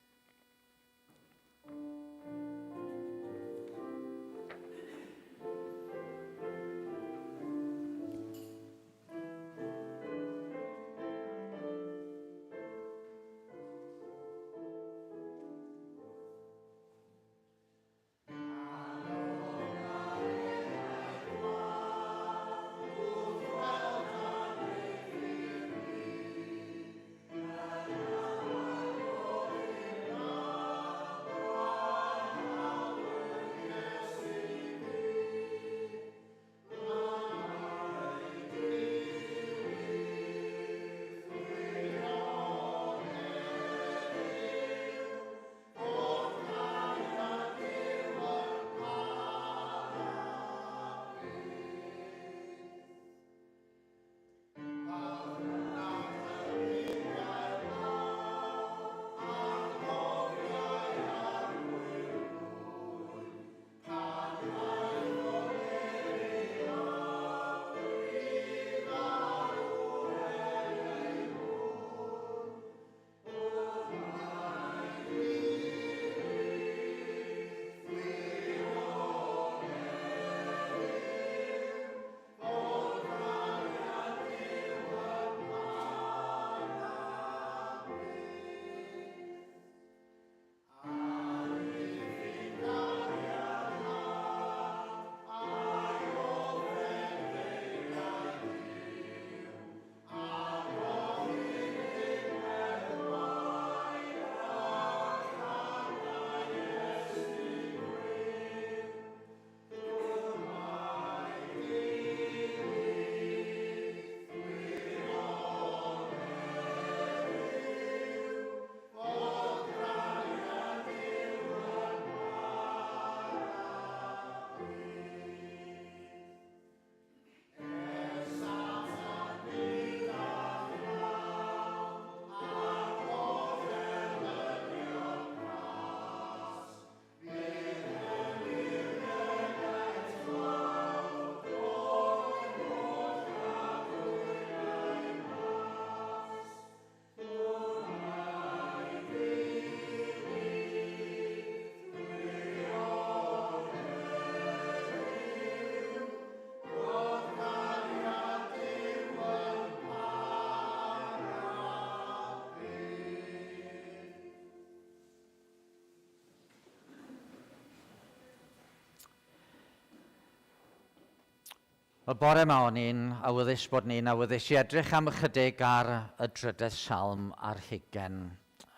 Wel, bore yma o'n i'n awyddus bod ni'n awyddus i edrych am ychydig ar y drydedd salm ar hugen,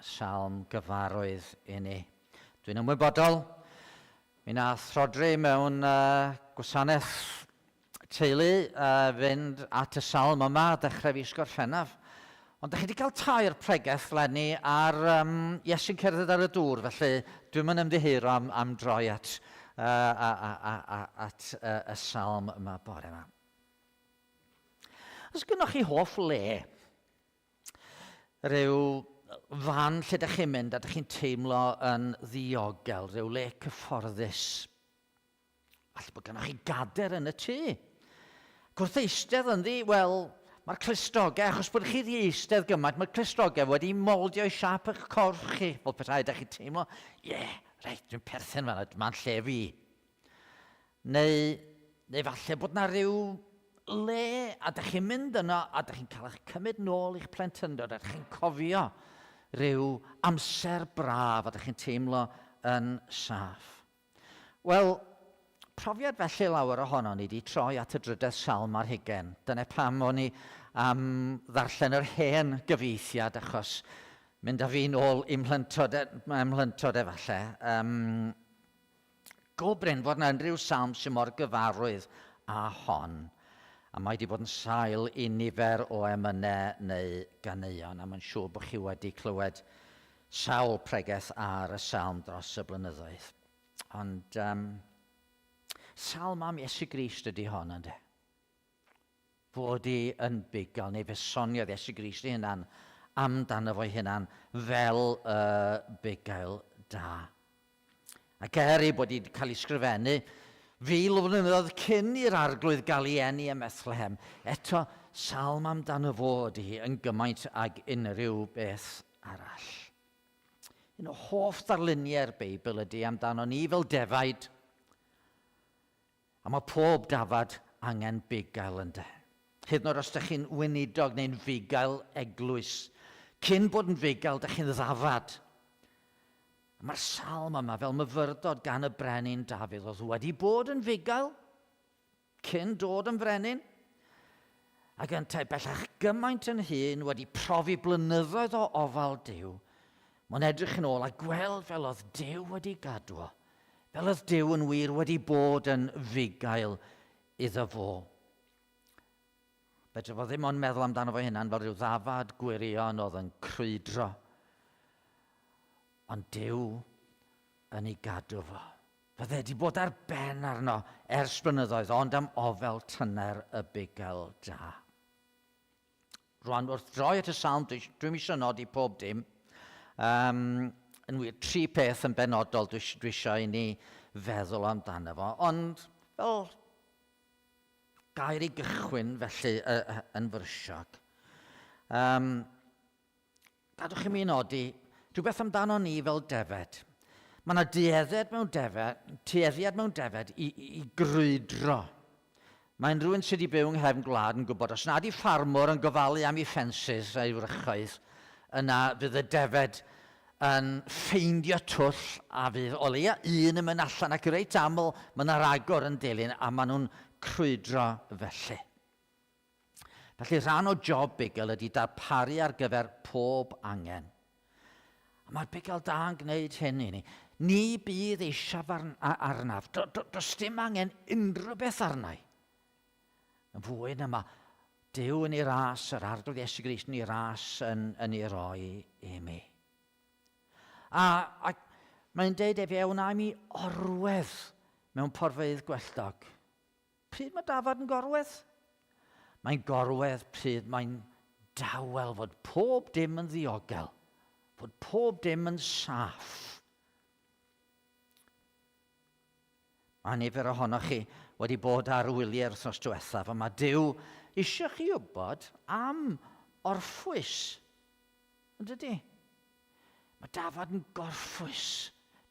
salm gyfarwydd i ni. Dwi'n ymwybodol, mi nath Rhodri mewn uh, gwasanaeth teulu uh, fynd at y salm yma ddechrau fis Gorffennaf. Ond da chi wedi cael tair pregeth lenni ar um, Iesu'n cerdded ar y dŵr, felly dwi'n mynd ymddiheuro am, am droi at a, a, a, a, at y salm yma bore yma. Os gynnwch chi hoff le, rhyw fan lle ydych chi'n mynd a ydych chi'n teimlo yn ddiogel, rhyw le cyfforddus. Falle bod gennych chi gader yn y tŷ. Ac wrth eistedd ynddi, wel, mae'r clustogau, achos bod chi wedi eistedd gymaint, mae'r clustogau wedi moldio i siap eich corff chi, fel petai ydych chi'n teimlo, ie, yeah, reit, dwi'n perthyn fanna, dyma'n lle fi. Neu, neu falle bod na rhyw le a dych chi'n mynd yno a dych chi'n cael eich cymryd nôl i'ch plentyndod a dych chi'n cofio rhyw amser braf a dych chi'n teimlo yn saff. Wel, profiad felly lawer ohonon ni 'di troi at y drydedd salm ar hugain. Dyna pam o'n i am ddarllen yr hen gyfieithiad, achos mynd â fi'n ôl i'm mhlentyndod, e, mhlentyndod efallai. Um, go brin fod yna unrhyw salm sy'n mor gyfarwydd â hon. A mae wedi bod yn sail i nifer o emynau neu ganeuon, a mae'n siŵr bod chi wedi clywed sawl pregeth ar y salm dros y blynyddoedd. Ond um, salm am Iesu Grist ydy hon, ynddo? Fod i yn bugail, neu fe soniodd Iesu Grist ei hunan amdano fo'i hunan fel y bugail da. Ac er ei bod wedi cael ei sgrifennu fil o flynyddoedd cyn i'r arglwydd gael ei eni ym Methlehem, eto salm amdano fo ydy hi yn gymaint ag unrhyw beth arall. Un o hoff ddarluniau'r Beibl ydy amdano ni fel defaid. A mae pob dafad angen bugail ynde. Hyd yn oed os ydych chi'n weinidog neu'n fugail eglwys, cyn bod yn fugail, ydych chi'n ddafad. A mae'r salm yma fel myfyrdod gan y brenin Dafydd oedd wedi bod yn fugail cyn dod yn frenin, ac yntau bellach gymaint yn hŷn wedi profi blynyddoedd o ofal Duw, mae'n edrych yn ôl a gweld fel oedd Duw wedi gadw o, fel oedd Duw yn wir wedi bod yn fugail iddo fo. Fedra fo ddim ond meddwl amdano fo hunan fel rhyw ddafad gwirion oedd yn crwydro. Ond Duw yn ei gadw fo. Fydde wedi bod ar ben arno ers blynyddoedd, ond am ofel tyner y bugail da. Rwan, wrth droi at y salm, dwi'n dwi eisiau nodi pob dim. Um, yn wir, tri peth yn benodol dwi, dwi eisiau i ni feddwl amdano fo. Ond fel gair i gychwyn felly uh, yn fyrsiog. Um, gadwch i mi nodi rhywbeth amdano ni fel defed. Mae yna duedded mewn defed, tueddiad mewn defed i, i, i grwydro. Mae'n rhywun sydd wedi byw yng nghefn gwlad yn gwybod os nad i ffarmwr yn gofalu am ei ffensys a'i wrychoedd, yna fydd y defed yn ffeindio twll a fydd o leia un yn mynd allan ac reit aml mae yna ragor yn dilyn a maen nhw'n crwydro felly. Felly rhan o job bugail ydy darparu ar gyfer pob angen. A mae'r bugail da yn gwneud hyn i ni. Ni bydd eisiau arnaf. Does dim angen unrhyw beth arnau. Yn fwy na mae Duw yn ei ras, yr Arglwydd Iesu Grist yn ei ras yn, yn ei roi i mi. A, a mae'n deud efe wna i mi orwedd mewn porfeydd gwelltog. Pryd mae dafad yn gorwedd? Mae'n gorwedd pryd mae'n dawel fod pob dim yn ddiogel, fod pob dim yn saff. Mae nifer ohonoch chi wedi bod ar wyliau'r wythnos diwethaf, a mae Duw eisiau chi wybod am orffwys. Yn dydy? Mae dafad yn gorffwys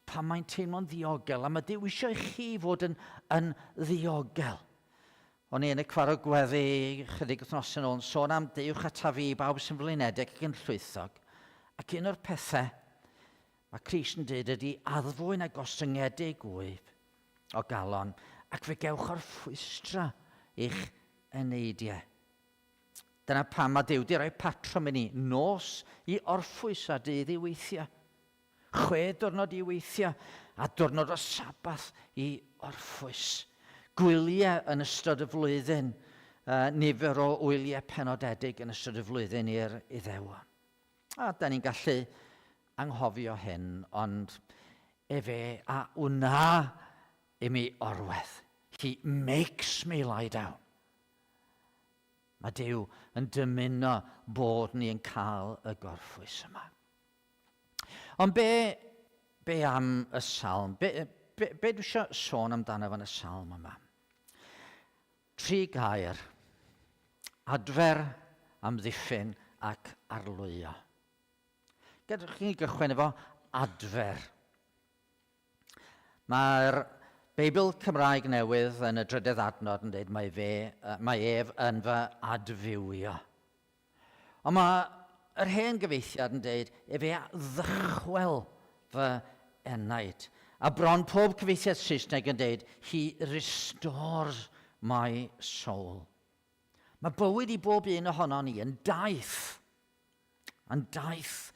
pan mae'n teimlo'n ddiogel, a mae Duw eisiau i chi fod yn, yn ddiogel. O'n i yn y cwaro gweddi chydig wythnosau yn ôl yn sôn am deuwch ataf fi bawb sy'n flinedig ac yn llwythog. Ac un o'r pethau mae Crist yn dweud ydy addfwyn a gostyngedig wyf o galon, ac fe gewch orffwystra i'ch eneidiau. Dyna pam mae Duw wedi rhoi patrwm i ni, nos i orffwys a dydd i weithio. Chwe diwrnod i weithio a diwrnod o Sabath i orffwys. Gwyliau yn ystod y flwyddyn, uh, nifer o wyliau penodedig yn ystod y flwyddyn i'r Iddewon. A da ni'n gallu anghofio hyn, ond efe a wna i mi orwedd. He makes me lie down. Mae Duw yn dymuno bod ni yn cael y gorffwys yma. Ond be, be am y salm? Be, be, be dwi eisiau sôn amdano fan y salm yma? Tri gair. Adfer, amddiffyn ac arlwyo. Gadewch chi gychwyn efo adfer. Mae'r Beibl Cymraeg Newydd yn y drydedd adnod yn dweud mae, fe, mae ef yn fy adfywio. Ond mae yr hen gyfeithiad yn dweud efe a ddychwel fy enaid. A bron pob cyfeithiad Saesneg yn dweud he restores my soul. Mae bywyd i bob un ohono ni yn daith. Yn daith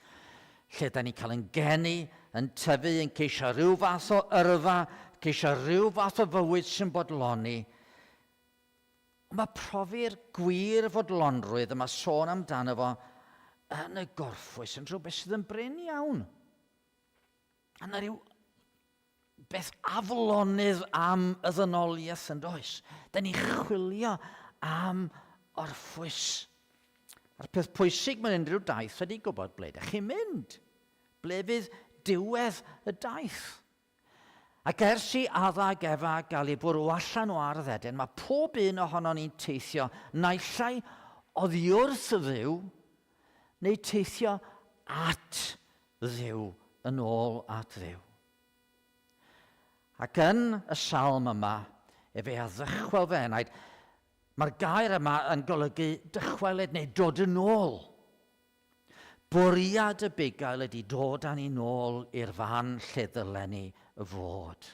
lle da ni'n cael yn geni, yn tyfu, yn ceisio rhyw fath o yrfa, ceisio rhyw fath o fywyd sy'n bodloni. Ond mae profi'r gwir fodlonrwydd y mae sôn amdano fo yn y gorffwys yn rhywbeth sydd yn brin iawn. A yna rhyw beth aflonydd am y ddynoliaeth yn does. Da ni'n chwilio am orffwys. A'r peth pwysig mewn unrhyw daith ydy gwybod ble ydych chi'n mynd. Ble fydd diwedd y daith. Ac ers i Adda ac Efa gael eu bwrw allan o ardd Eden, mae pob un ohonon ni'n teithio naill ai oddi wrth Dduw neu teithio at Dduw, yn ôl at Dduw. Ac yn y salm yma, efe a ddychwel fy enaid, mae'r gair yma yn golygu dychwelyd neu dod yn ôl. Bwriad y bugail ydy dod â ni nôl i'r fan lle ddylen ni fod.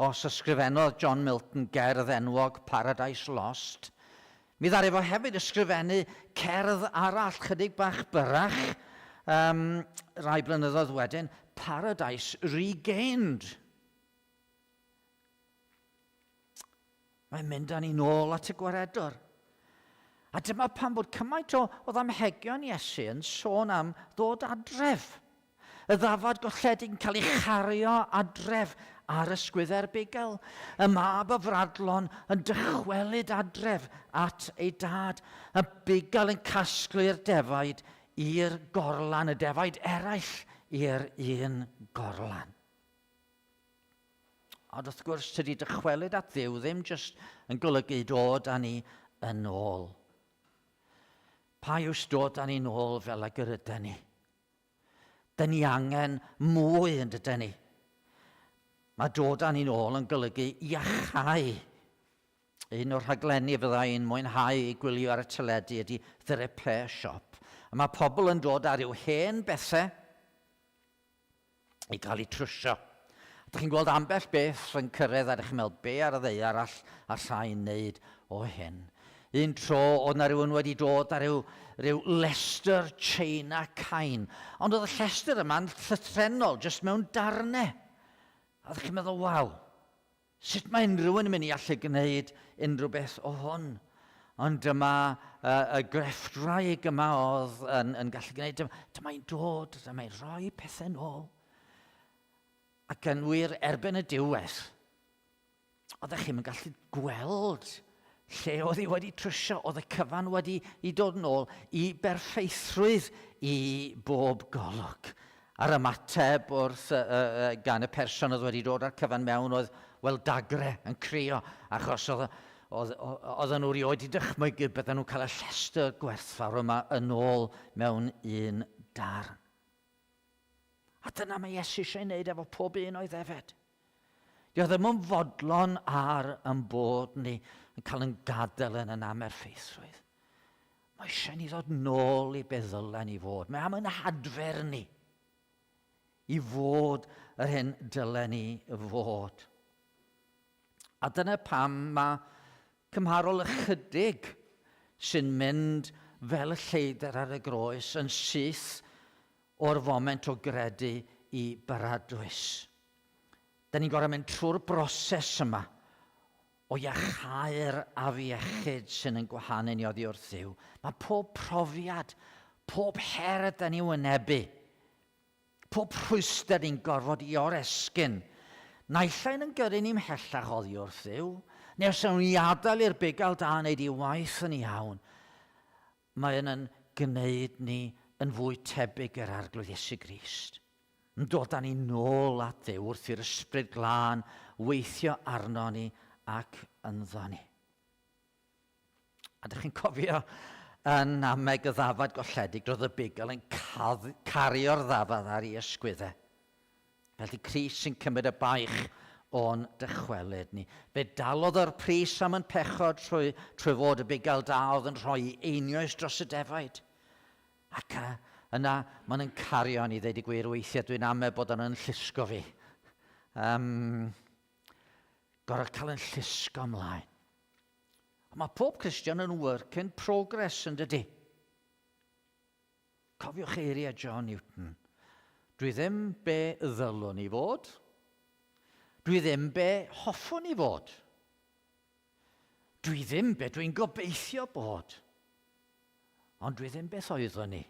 Os ysgrifennodd John Milton gerdd enwog Paradise Lost, mi ddaru fo hefyd ysgrifennu cerdd arall chydig bach byrrach um, rai blynyddoedd wedyn, Paradise Regained. Mae'n mynd â ni nôl at y gwaredwr. A dyma pam bod cymaint o, o ddamhegion Iesu yn sôn am ddod adref. Y ddafad golledig yn cael ei chario adref ar ysgwyddau'r bugail. Y mab y fradlon yn dychwelyd adref at ei dad. Y bugail yn casglu'r defaid i'r gorlan, y defaid eraill i'r un gorlan. Ond wrth gwrs, tydi dychwelyd at Dduw ddim jyst yn golygu dod â ni yn ôl. Pa iws dod â ni'n ôl fel ag yr yden ni? Dyn ni angen mwy yn dydyn ni. Mae dod â ni'n ôl yn golygu iachau. Un o'r rhaglenni fydda i'n mwynhau ei gwylio ar y teledu ydy The Repair Shop. A mae pobl yn dod â rhyw hen bethau i gael eu trwsio. A dych chi'n gweld ambell beth yn cyrraedd a dych chi'n meddwl, be ar y ddaear all allai wneud o hyn? Un tro, oedd na rhywun wedi dod â rhyw, rhyw lestr China cain. Ond oedd y llestr yma'n llythrennol, jyst mewn darnau. A ddech chi'n meddwl, waw, sut mae unrhyw un yn mynd i allu gwneud unrhyw beth o hwn? Ond dyma y, y grefftwraig yma oedd yn, yn gallu gwneud, dyma, dyma i'n dod, dyma i'n rhoi pethau nôl. Ac yn wir, erbyn y diwedd, oeddech chi'm yn gallu gweld lle oedd hi wedi trwsio, oedd y cyfan wedi i dod nôl i berffeithrwydd i bob golwg. A'r ymateb wrth uh, uh, gan y person oedd wedi dod â'r cyfan mewn oedd, wel, dagre yn crio, achos oedd, oedd, oedden nhw rioed wedi dychmygu bydden nhw'n cael y llestr gwerthfawr yma yn ôl mewn un darn. A dyna mae Iesu eisiau ei wneud efo pob un o'i ddefed. Dio ddim yn fodlon ar yn bod ni yn cael yn gadael yn yn amerffeithrwydd. Mae eisiau ni ddod nôl i beth ddylen ni fod. Mae am yn hadfer ni i fod yr hyn dylen ni fod. A dyna pam mae cymharol ychydig sy'n mynd fel y lleidr ar y groes yn syth o'r foment o gredu i baradwys. Da ni'n gorfod mynd trwy'r broses yma o iachau'r afiechyd sy'n yn gwahanu ni oddi wrth Dduw. Mae pob profiad, pob her ydy ni wynebu, pob rhwystr ni'n gorfod i oresgyn, Naill ai'n yn gyrru ni mhellach oddi wrth Dduw, neu os awn ni adael i'r bugail da wneud ei waith yn iawn, mae yn yn gwneud ni yn fwy tebyg i'r Arglwydd Iesu Grist. Yn dod â ni nôl at Dduw wrth i'r Ysbryd Glân weithio arno ni ac ynddo ni. A dych chi'n cofio yn nameg y ddafad golledig, roedd y bugail yn cario'r ddafad ar ei ysgwyddau. Felly Crist sy'n cymryd y baich o'n dychwelyd ni. Fe dalodd yr pris am yn pechod trwy, trwy fod y bugail da oedd yn rhoi einioes dros y defaid. Ac yna, mae'n yn cario ni, ddeud y gwir, weithiau dwi'n ame bod o'n yn llusgo fi. Um, gorau cael yn llusgo ymlaen. Mae pob Cristion yn work in progress, yn dydy? Cofiwch eiriau John Newton. Dwi ddim be ddylwn i fod. Dwi ddim be hoffwn i fod. Dwi ddim be dwi'n gobeithio bod. Ond dwi ddim beth oeddwn i.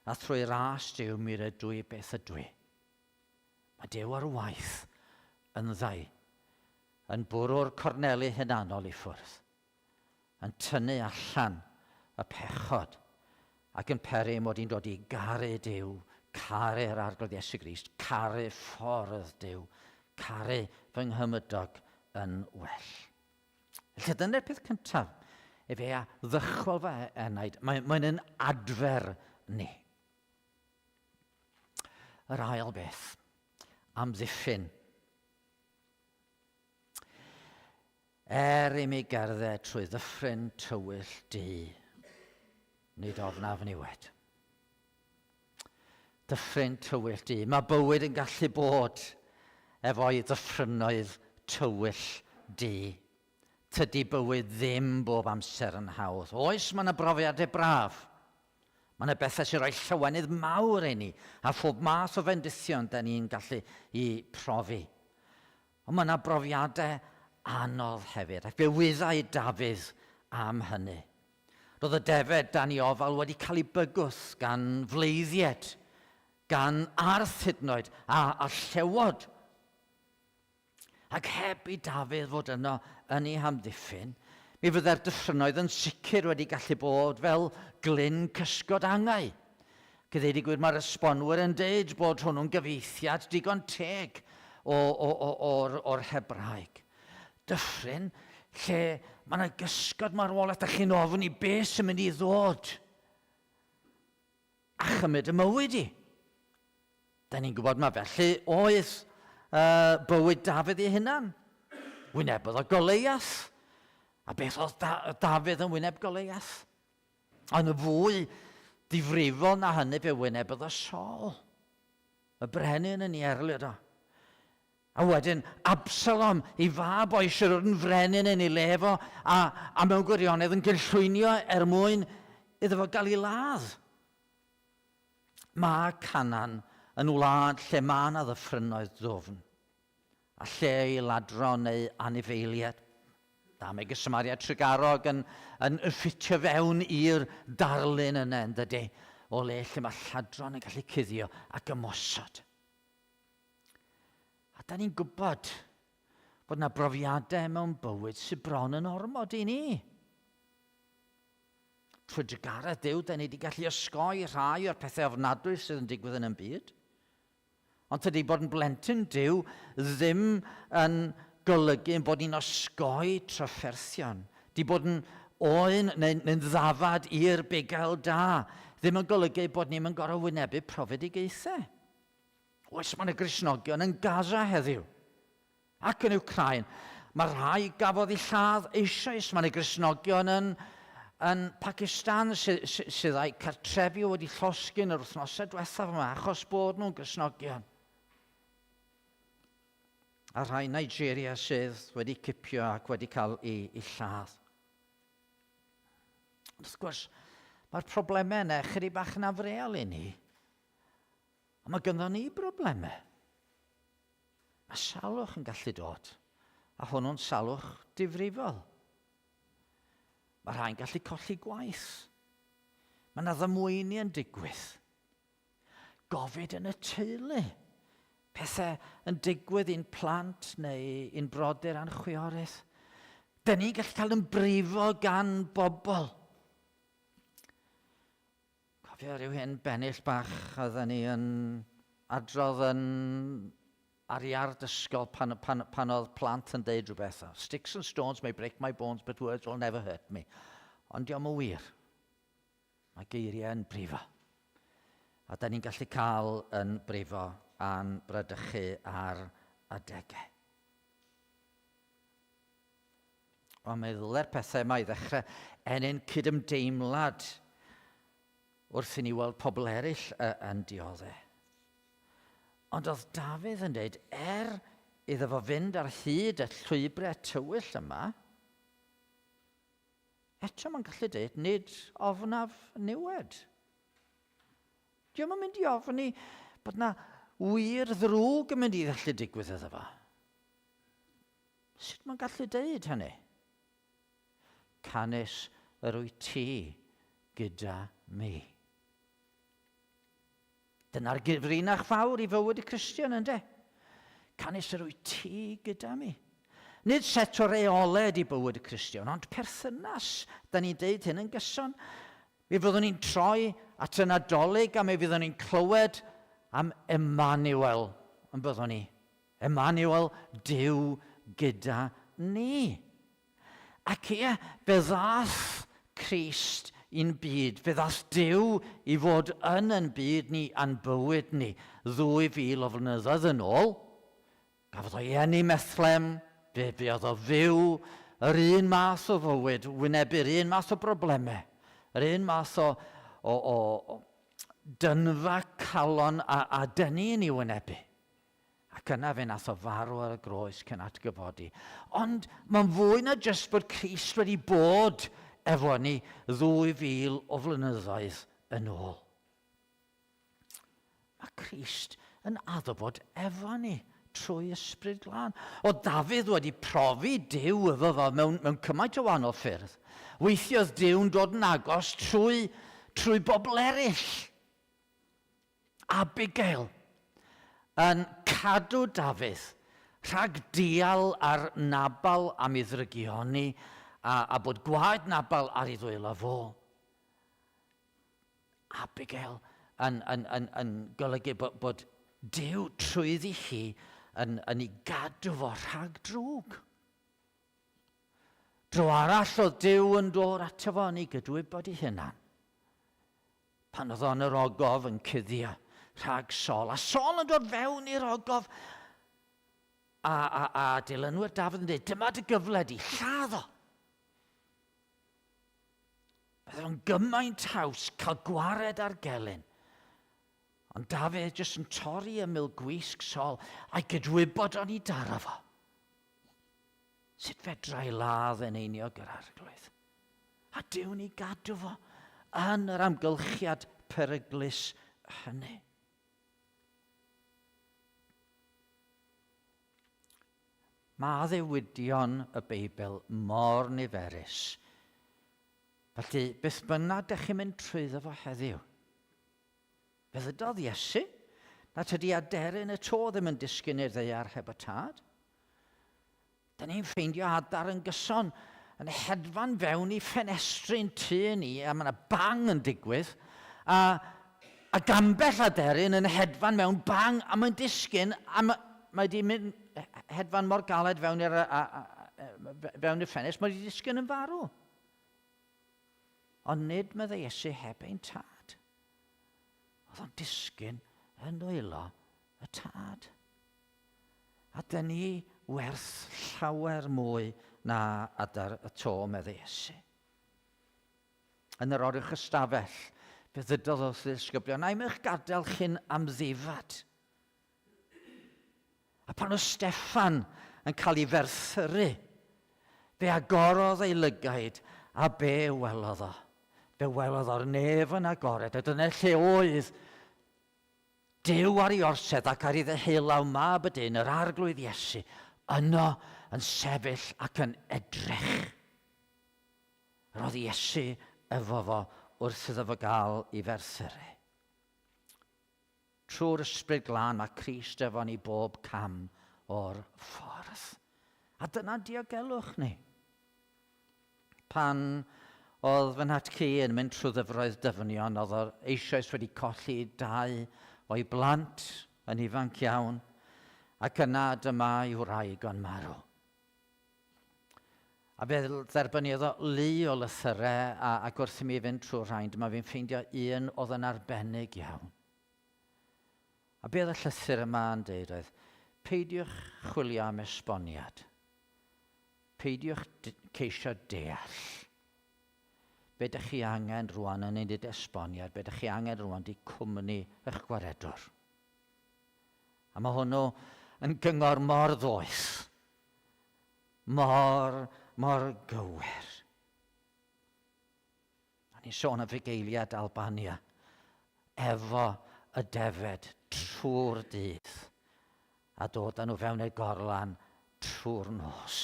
A thrwy ras Duw mi rydw i beth ydw i. Mae Duw ar waith yn ddau yn bwrw'r corneli hunanol i ffwrdd, yn tynnu allan y pechod ac yn peri mod i'n dod i garu Duw, caru'r Arglwydd Iesu Grist, caru ffordd Duw, caru fy nghymydog yn well. Felly dyna'r peth cyntaf, efe a ddychwel fy enaid, mae'n mae yn adfer ni. Yr ail beth, amddiffyn. Er i mi gerdded trwy ddyffryn tywyll du, nid ofnaf niwed. Dyffryn tywyll du. Mae bywyd yn gallu bod efo'i ddyffrynoedd tywyll du. Tydi bywyd ddim bob amser yn hawdd. Oes, mae yna brofiadau braf. Mae yna bethau sy'n rhoi llawenydd mawr i ni, a phob math o fendithion da ni'n gallu i profi. Ond mae yna brofiadau anodd hefyd, ac fe wyddai Dafydd am hynny. Roedd y defed dan ei ofal wedi cael ei bygwth gan fleiddied, gan arth hyd yn oed, a, a llewod. Ac heb i Dafydd fod yno yn ei hamddiffyn, mi fyddai'r dyffrynnoedd yn sicr wedi gallu bod fel glyn cysgod angau. Ac i ddeud y gwir, mae'r esbonwyr yn deud bod hwnnw'n gyfieithiad digon teg o, o, o, o'r, or Hebraeg. Dyffryn lle mae yna gysgod marwolaeth, da chi'n ofni beth sy'n mynd i ddod a chymryd y mywyd i. Da ni'n gwybod mae felly oedd uh, bywyd Dafydd ei hunan. Wynebodd o Goleiath. A beth oedd da Dafydd yn wyneb Goleiath? Ond y fwy difrifol na hynny fe wynebodd o Saul. Y brenin yn ei erlid o. A wedyn Absalom, ei fab o eisiau dod yn frenin yn ei le fo, a, a mewn gwirionedd yn gynllwynio er mwyn iddo fo gael ei ladd. Mae Canaan yn wlad lle mae yna ddyffrynnoedd dwfn, a lle i ladron neu anifeiliaid. Da, mae Gysymariad Tregarog yn, yn ffitio fewn i'r darlun yna, yn dydy, o le lle mae lladron yn gallu cuddio ac ymosod. A da ni'n gwybod bod yna brofiadau mewn bywyd sydd bron yn ormod i ni. Trwy drugaredd Duw, da ni wedi gallu osgoi rhai o'r pethau ofnadwy sydd yn digwydd yn y byd. Ond tydi bod yn blentyn Duw ddim yn golygu ein bod ni'n osgoi trafferthion. Di bod yn oen neu'n neu ddafad i'r bugail da ddim yn golygu bod ni'n gorfod wynebu profedigaethau. Oes, mae yna Gristnogion yn Gaza heddiw. Ac yn Wcráin, mae rhai gafodd eu lladd eisoes. Mae yna Gristnogion yn, yn Pakistan sydd, sydd a'u cartrefi wedi llosgi yn yr wythnosau diwethaf yma achos bod nhw'n Gristnogion. A rhai Nigeria sydd wedi cipio ac wedi cael eu, eu lladd. Wrth gwrs, mae'r problemau yna chydig bach yn afreal i ni. Ond mae gynddon ni broblemau. Mae salwch yn gallu dod, a hwnnw'n salwch difrifol. Mae rhai'n gallu colli gwaith. Mae yna ddamweini yn digwydd. Gofid yn y teulu. Pethau yn digwydd i'n plant neu i'n brodyr a'n chwiorydd. Dyn ni'n gallu cael yn brifo gan bobl. Cofio rhyw hen bennill bach oedden ni yn adrodd yn ar iard ysgol pan, pan, pan oedd plant yn deud rhywbeth. Sticks and stones may break my bones, but words will never hurt me. Ond diolch yn wir. Mae geiriau yn brifo. A da ni'n gallu cael yn brifo a'n bradychu ar adegau. Ond mae ddylai'r pethau yma i ddechrau ennyn cydymdeimlad wrth i ni weld pobl eraill yn dioddau. Ond oedd Dafydd yn dweud, er iddo fo fynd ar hyd y llwybrau tywyll yma, Eto mae'n gallu dweud, nid ofnaf niwed. Diolch yn mynd i ofni bod na wir ddrwg yn mynd i ddallu digwydd iddo fo. Sut mae'n gallu deud hynny? Canys yr wyt ti gyda mi. Dyna'r gyfrinach fawr i fywyd y Cristion, ynddo? Canys yr wyt ti gyda mi. Nid set o reolau ydy bywyd y Cristion, ond perthynas. Da ni'n deud hyn yn gyson. Mi fyddwn ni'n troi at y Nadolig a mi fyddwn ni'n clywed am Emmanuel, yn byddwn ni. Emmanuel, Duw gyda ni. Ac ie, fe ddaeth Crist i'n byd, fe ddaeth Duw i fod yn yn byd ni a'n bywyd ni ddwy fil o flynyddoedd yn ôl. Gafodd o'i eni Methlem, fe fuodd o fyw yr un math o fywyd, wynebu'r un math o broblemau, yr un math o, o, o, o dynfa calon a, a dynnu yn ei wynebu. Ac yna fe nath o farw ar y groes cyn atgyfodi. Ond mae'n fwy na jyst bod Crist wedi bod efo ni 2000 o flynyddoedd yn ôl. Mae Crist yn addo bod efo ni trwy Ysbryd Glân. O Dafydd wedi profi Duw efo fo mewn, mewn cymaint o wahanol ffyrdd. Weithiodd Duw'n dod yn agos trwy, trwy bobl eraill. Abigail yn cadw Dafydd rhag dial ar Nabal am ei ddrygioni a, a bod gwaed Nabal ar ei ddwylo fo. Abigail yn, yn, yn, yn golygu bod, bod Duw trwyddi hi yn, yn ei gadw fo rhag drwg. Dro arall oedd Duw yn dod ato fo yn ei gydwybod ei hunan. Pan oedd o yn yr ogof yn cuddio rhag Saul, a Saul yn dod fewn i'r ogof, a, a, a dilynwyr Dafydd yn dweud, dyma dy gyfle di, lladd o. Bydde fo'n gymaint haws cael gwared ar gelyn. Ond Dafydd jyst yn torri ymyl gwisg Saul a'i gydwybod o'n i daro fo. Sut fedra i ladd yn einiog yr arglwydd? A Duw'n ei gadw fo yn yr amgylchiad peryglus hynny. Mae addewidion y Beibl mor niferus. Felly, beth bynnag dych chi'n mynd trwyddo fo heddiw, fe ddydodd Iesu na tydi aderyn y to ddim yn disgyn i'r ddaear heb y tad. Da ni'n ffeindio adar yn gyson yn hedfan fewn i ffenestri'n tŷ ni a mae yna bang yn digwydd a, a gambell aderyn yn hedfan mewn bang a mae'n disgyn a mae, mae di mynd hedfan mor galed fewn i'r fewn i'r ffenest, mae wedi disgyn yn farw. Ond nid meddai Iesu heb ein tad. Oedd o'n disgyn yn nwylo y tad. A dyn ni werth llawer mwy na adar y to, meddai Iesu. Yn yr oruwch ystafell, fe ddydodd wrth ddisgyblion, na i'm eich gadael chi'n amddifad. A pan oedd Steffan yn cael ei ferthyru, fe agorodd ei lygaid a be welodd o? Fe welodd o'r nef yn agored, a dyna lle oedd Duw ar ei orsedd ac ar ei ddeheulaw Mab y Dyn, yr Arglwydd Iesu, yno yn sefyll ac yn edrych. Yr oedd Iesu efo fo wrth iddo fo gael ei ferthyru. Trwy'r Ysbryd Glân mae Crist efo ni bob cam o'r ffordd. A dyna diogelwch ni. Pan oedd fy nhatcu yn mynd trwy ddyfroedd dyfnion, oedd o eisoes wedi colli dau o'i blant yn ifanc iawn, ac yna dyma ei wraig o'n marw. A fe dderbyniodd o lu o lythyrau, a, ac wrth i mi fynd trwy'r rhain, dyma fi'n ffeindio un oedd yn arbennig iawn. A be oedd y llythyr yma yn deud oedd, peidiwch chwilio am esboniad. Peidiwch ceisio deall. Be dych chi angen rwan yn ei esboniad, be dych chi angen rwan di cwmni eich gwaredwr. A mae hwnnw yn gyngor mor ddoeth, mor, mor gywir. A ni'n sôn am fugeiliad Albania efo y defed trwy'r dydd a dod â nhw fewn i'r gorlan trwy'r nos.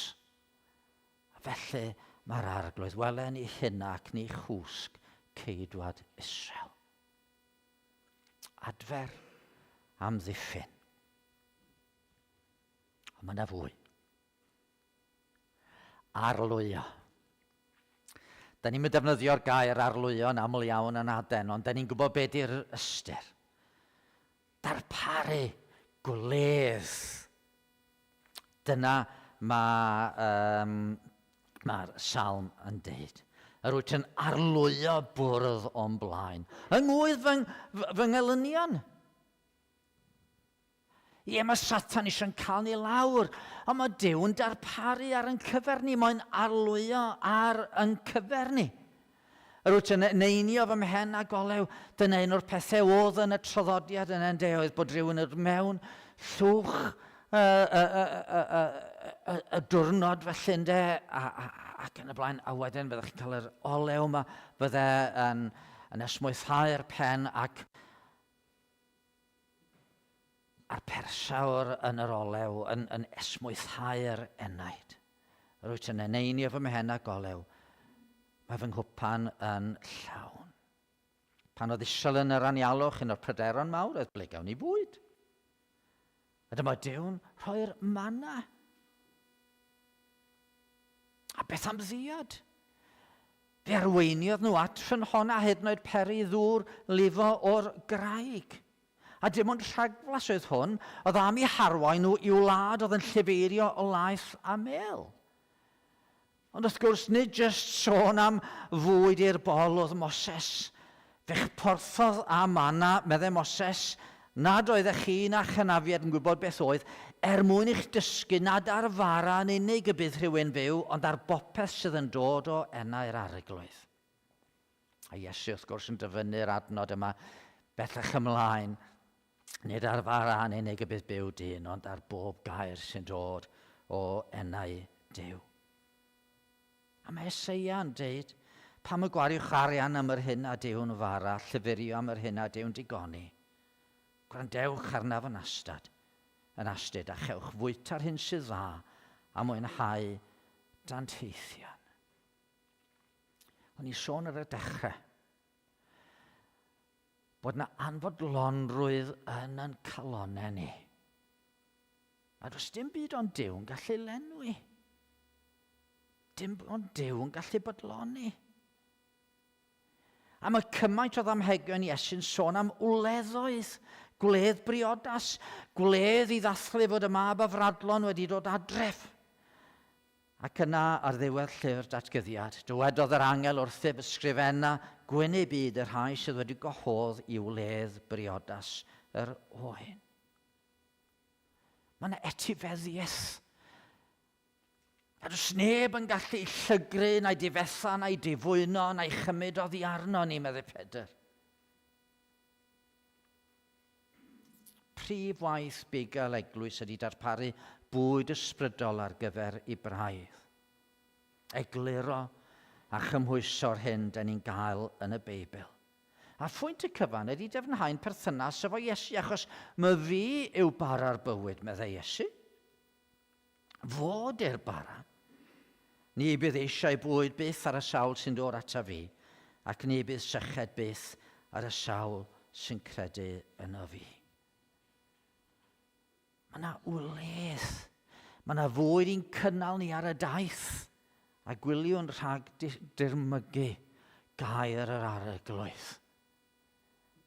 A felly mae'r arglwydd, wele ni hynna ac ni chwsg ceidwad Israel. Adfer amddiffyn. Ond mae yna fwy. Arlwyo. Da ni'n defnyddio'r gair arlwyo yn aml iawn yn aden, ond da ni'n gwybod beth yw'r ystyr. Darparu gwledd. Dyna mae'r um, mae salm yn deud. Yr wyt yn arlwyo bwrdd o'n blaen. Yng ngwydd fy, fy ngelynion. Ie, mae Satan eisiau'n cael ni lawr, ond mae Duw yn darparu ar yn cyfer ni, mae'n arlwyo ar yn cyfer ni. Yr wyt yn eneinio fy mhen a golew, dyna un o'r pethau oedd yn y traddodiad yn ende oedd bod rhywun yn mewn llwch y, y, y, y, y, y, y diwrnod felly ynde, a, a, ac yn y blaen, a wedyn fyddech chi'n cael yr olew yma, fydde yn, yn esmwythau'r pen ac A'r persawr yn yr olew yn, yn esmwythau'r enaid. Yr wyt yn eneinio fy mhen â golew. Mae fy nghwpan yn llawn. Pan oedd Israel yn yr anialwch, un o'r pryderon mawr oedd ble gawn ni fwyd. A dyma Duw'n rhoi'r manna. A beth am ddiod? Fe arweiniodd nhw at ffynhonnau hyd yn oed peri ddŵr lifo o'r graig. A dim ond rhagflas oedd hwn, oedd am eu harwain nhw i wlad oedd yn llifeirio o laeth a mêl. Ond wrth gwrs, nid jyst sôn am fwyd i'r bol oedd Moses. Fe'ch porthodd â manna, meddai Moses, nad oeddech chi na chynafiad yn gwybod beth oedd, er mwyn i'ch dysgu nad ar fara yn unig y bydd rhywun fyw, ond ar bopeth sydd yn dod o enau'r Arglwydd. A Iesu, wrth gwrs, yn dyfynnu'r adnod yma bellach ymlaen. Nid ar fara yn unig y bydd byw dyn, ond ar bob gair sy'n dod o enau Duw. A mae Eseia yn deud, pam y gwariwch arian am yr hyn a dyw'n fara, llyfurio am yr hyn a dyw'n digoni? Gwrandewch arnaf yn astad, yn astud, a chewch fwyta'r hyn sydd dda, a mwynhau danteithion. O'n i sôn ar y dechrau bod na anfodlonrwydd yn yn calonau ni. A does dim byd ond Duw yn gallu lenwi. Dim ond Duw yn gallu bodloni. A mae cymaint o ddamhegion Iesu'n sôn am wleddoedd, gwledd briodas, gwledd i ddathlu fod y mab afradlon wedi dod adref. Ac yna, ar ddiwedd llyfr datguddiad, dywedodd yr angel wrthyf, ysgrifenna gwyn eu byd y rhai sydd wedi gwahodd i wledd briodas yr oen. Mae yna etifeddiaeth. A does neb yn gallu llygru na'i difetha na'i difwyno na'i chymryd oddi arno ni, meddai Pedr. Prif waith bugail eglwys ydy darparu bwyd ysbrydol ar gyfer i braidd. Egluro a chymhwyso'r hyn da ni'n gael yn y Beibl. A phwynt y cyfan ydy dyfnhau'n perthynas efo Iesu, achos my fi yw bara'r bywyd, meddai Iesu. Fo di'r bara. Ni bydd eisiau bwyd byth ar y sawl sy'n dod ata fi, ac ni bydd syched byth ar y sawl sy'n credu yno fi. Mae yna wledd. Mae yna fwyd i'n cynnal ni ar y daith. A gwyliwn rhag dirmygu gair yr arglwydd.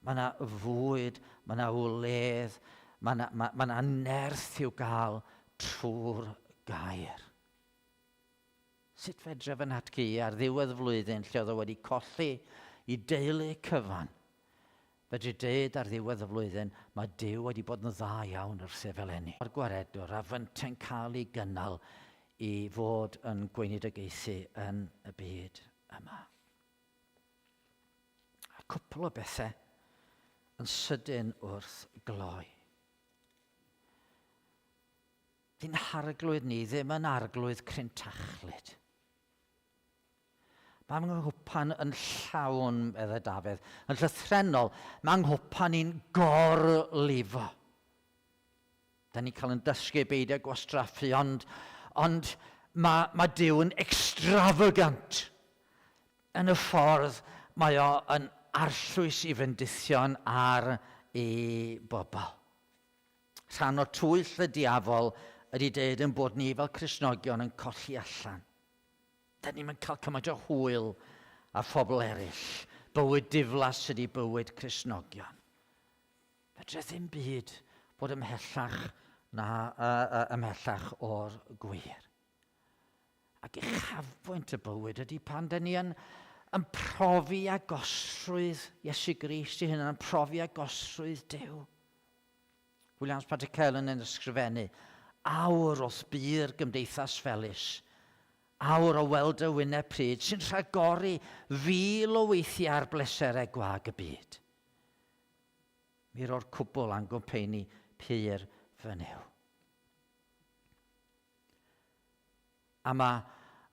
Mae yna fwyd, mae yna wledd, mae yna, mae, mae yna nerth i'w gael trwy'r gair. Sut fedre fy nhatgu ar ddiwedd flwyddyn lle oedd o wedi colli i deulu cyfan? Fedru deud ar ddiwedd y flwyddyn, mae Duw wedi bod yn dda iawn wrthyf eleni. Mae'r gwaredwr a fynte'n cael ei gynnal i fod yn gweinidogaethu yn y byd yma. A cwpl o bethau yn sydyn wrth gloi. Dyn harglwydd ni ddim yn arglwydd crintachlyd. Mae nghwpan yn llawn, meddai Dafydd. Yn llythrennol, mae nghwpan i'n gorlifo. Da ni'n cael yn dysgu beidio gwastraffu, ond, ond mae, mae Duw yn extravagant yn y ffordd mae o yn arllwys i fendithion ar ei bobl. Rhan o twyll y diafol ydy deud yn bod ni fel Cristnogion yn colli allan. Da ni'm yn cael cymaint o hwyl â phobl eraill. Bywyd diflas ydy bywyd Cristnogion. Fedre ddim byd bod ymhellach na uh, ymhellach o'r gwir. Ac uchafbwynt y bywyd ydy pan dyn ni yn, yn profi agosrwydd Iesu Grist i hunan, yn profi agosrwydd Duw. Williams Pantycelyn yn ysgrifennu, awr wrth bu'r gymdeithas felys, awr o weld y wyneb pryd sy'n rhagori fil o weithiau ar bleserau gwag y byd. Mi ro'r cwbl a'n gwmpeini pur fy Nuw. A mae,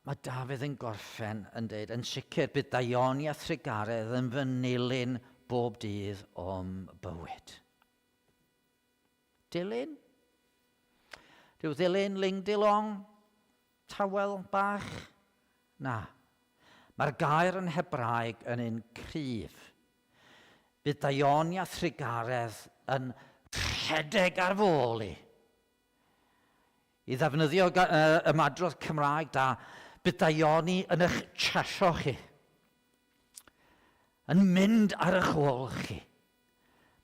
mae Dafydd yn gorffen yn dweud, yn sicr bydd daioni a thrugaredd yn fy nilyn bob dydd o'm bywyd. Dilyn? Rhyw ddilyn, ling dilong, tawel bach? Na. Mae'r gair yn Hebraeg yn un cryf. Bydd daioni a thrugaredd yn rhedeg ar fy ôl i. I ddefnyddio ymadrodd Cymraeg da, bydd daioni yn eich chasio chi. Yn mynd ar eich ôl chi.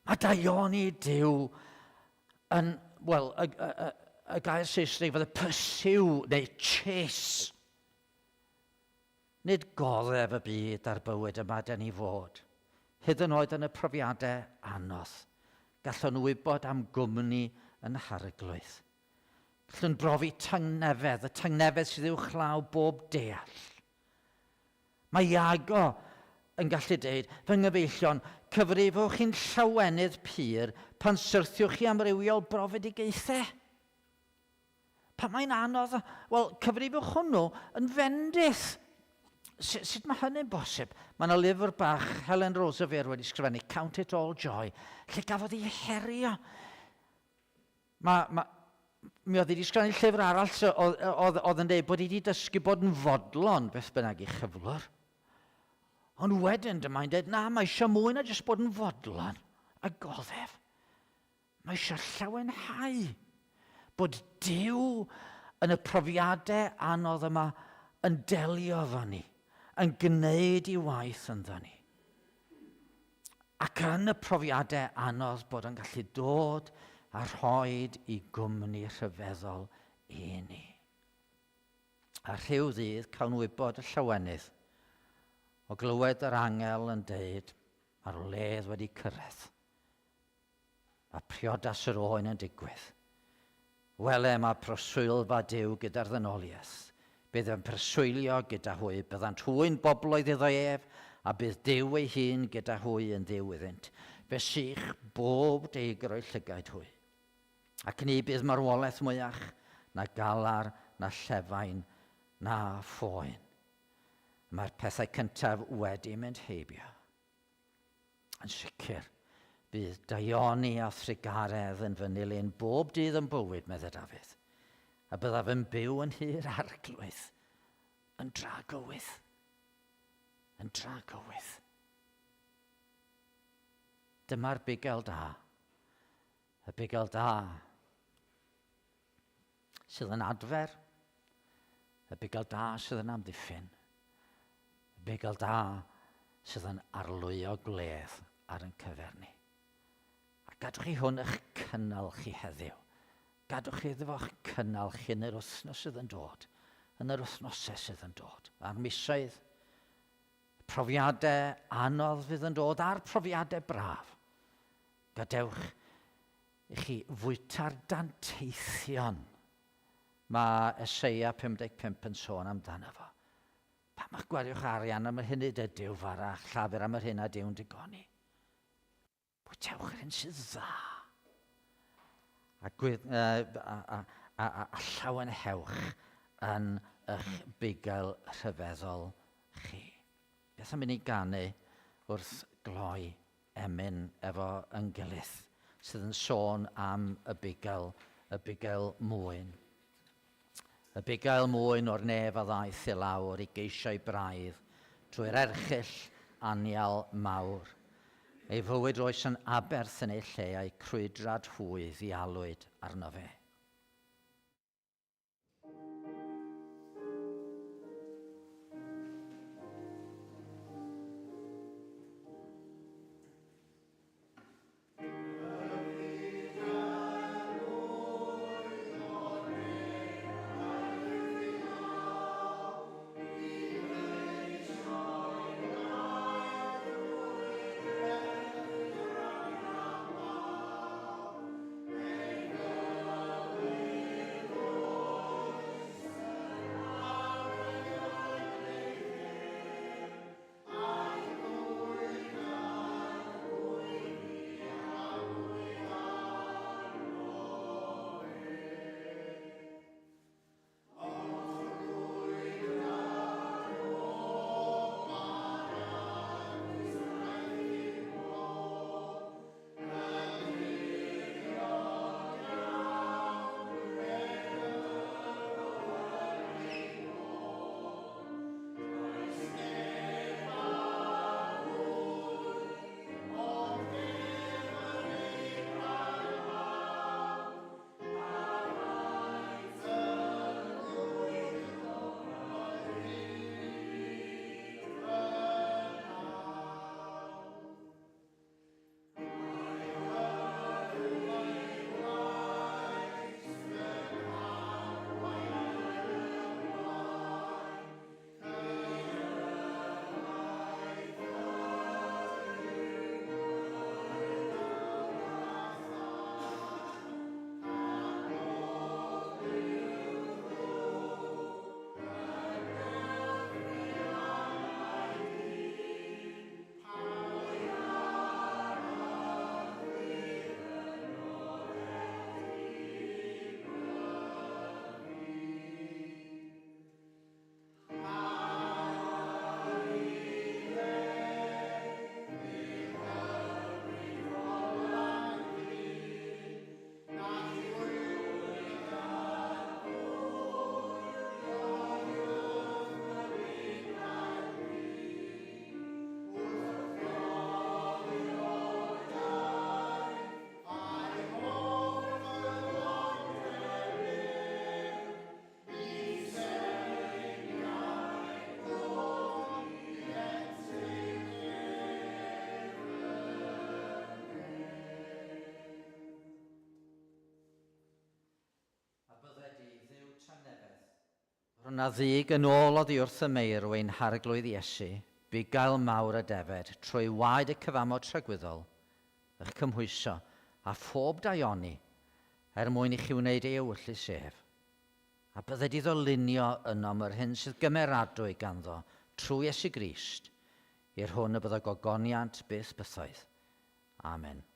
Mae daioni Duw yn, wel, y, y, y, y gair Saesneg fydde pursue neu chase. Nid goddef y byd a'r bywyd yma dyn ni fod. Hyd yn oed yn y profiadau anodd, gallwn wybod am gwmni yn Harglwydd. Gallwn brofi tangnefedd, y tangnefedd sydd uwchlaw bob deall. Mae Iago yn gallu deud, fy nghyfeillion, cyfrifwch chi'n llawenydd pur pan syrthiwch chi amrywiol brofedigaethau. Pan mae'n anodd, wel, cyfrifwch hwnnw yn fendith. Sut, sut mae hynny'n bosib? Mae yna lyfr bach Helen Roseveare wedi sgrifennu, Count It All Joy, lle gafodd ei herio. Mae, mae, mi oedd wedi sgrifennu llyfr arall oedd, oedd, oedd yn dweud bod hi wedi dysgu bod yn fodlon beth bynnag i chyflwr. Ond wedyn dyma'n dweud, na, mae eisiau mwy na jyst bod yn fodlon a goddef. Mae eisiau llawenhau bod Duw yn y profiadau anodd yma yn delio efo ni, yn gwneud i waith ynddo ni. Ac yn y profiadau anodd bod yn gallu dod a rhoi i gwmni rhyfeddol i ni. A rhyw ddydd cawn wybod y llawenydd o glywed yr angel yn deud mae'r wledd wedi cyrraedd. Mae priodas yr oen yn digwydd. Wele, mae preswylfa Duw gyda'r ddynoliaeth. Bydd yn preswylio gyda hwy, byddant hwy'n bobloedd iddo ef, a bydd Duw ei hun gyda hwy yn Dduw iddynt. Fe sych bob deigr o'u llygaid hwy. Ac ni bydd marwolaeth mwyach, na galar, na llefain, na phoen. Mae'r pethau cyntaf wedi mynd heibio. Yn sicr, bydd daioni a thrugaredd yn fy nilyn bob dydd yn bywyd, meddai Dafydd, a byddaf yn byw yn nhŷ'r arglwydd yn dragywydd. Yn dragywydd. Dyma'r bugail da. Y bugail da. sydd yn adfer, y bugail da sydd yn amddiffyn, y bugail da sydd yn arlwyo gwledd ar yn cyfer ni. A gadwch chi hwn eich cynnal chi heddiw. Gadwch chi iddo fo'ch cynnal chi yn yr wythnos sydd yn dod, yn yr wythnosau sydd yn dod, a'r misoedd, y profiadau anodd fydd yn dod, a'r profiadau braf. Gadewch i chi fwyta'r danteithion mae Eseia 55 yn sôn amdano fo. Pam ych gwariwch arian am yr hyn nid ydyw fara, a'ch llafur am yr hyn nad yw'n digoni? Bwytewch yr hyn sydd dda. A, gwydd, a, a, a, a, a, a llawenhewch yn eich bugail rhyfeddol chi. Beth am i ni ganu wrth gloi emyn efo yn gilydd sydd yn sôn am y bugail, y bugail mwyn. Y bugail mwyn o'r nef a ddaeth i lawr i geisio'i braidd trwy'r erchyll anial mawr. Ei fywyd roes yn aberth yn ei lle a'i crwydrad hwy ddialwyd arno fe. A bydded i Dduw tangnefedd. Rhwng a ddig yn ôl oddi wrth y meirw ein Harglwydd Iesu, bugail mawr a defed, trwy waed y cyfamod tragwyddol, ych cymhwyso, a phob daioni, er mwyn i chi wneud ei ewyllys ef. A bydded iddo lunio ynom yr hyn sydd gymeradwy ganddo trwy Iesu Grist, i'r hwn y byddo gogoniant byth bythoedd. Amen.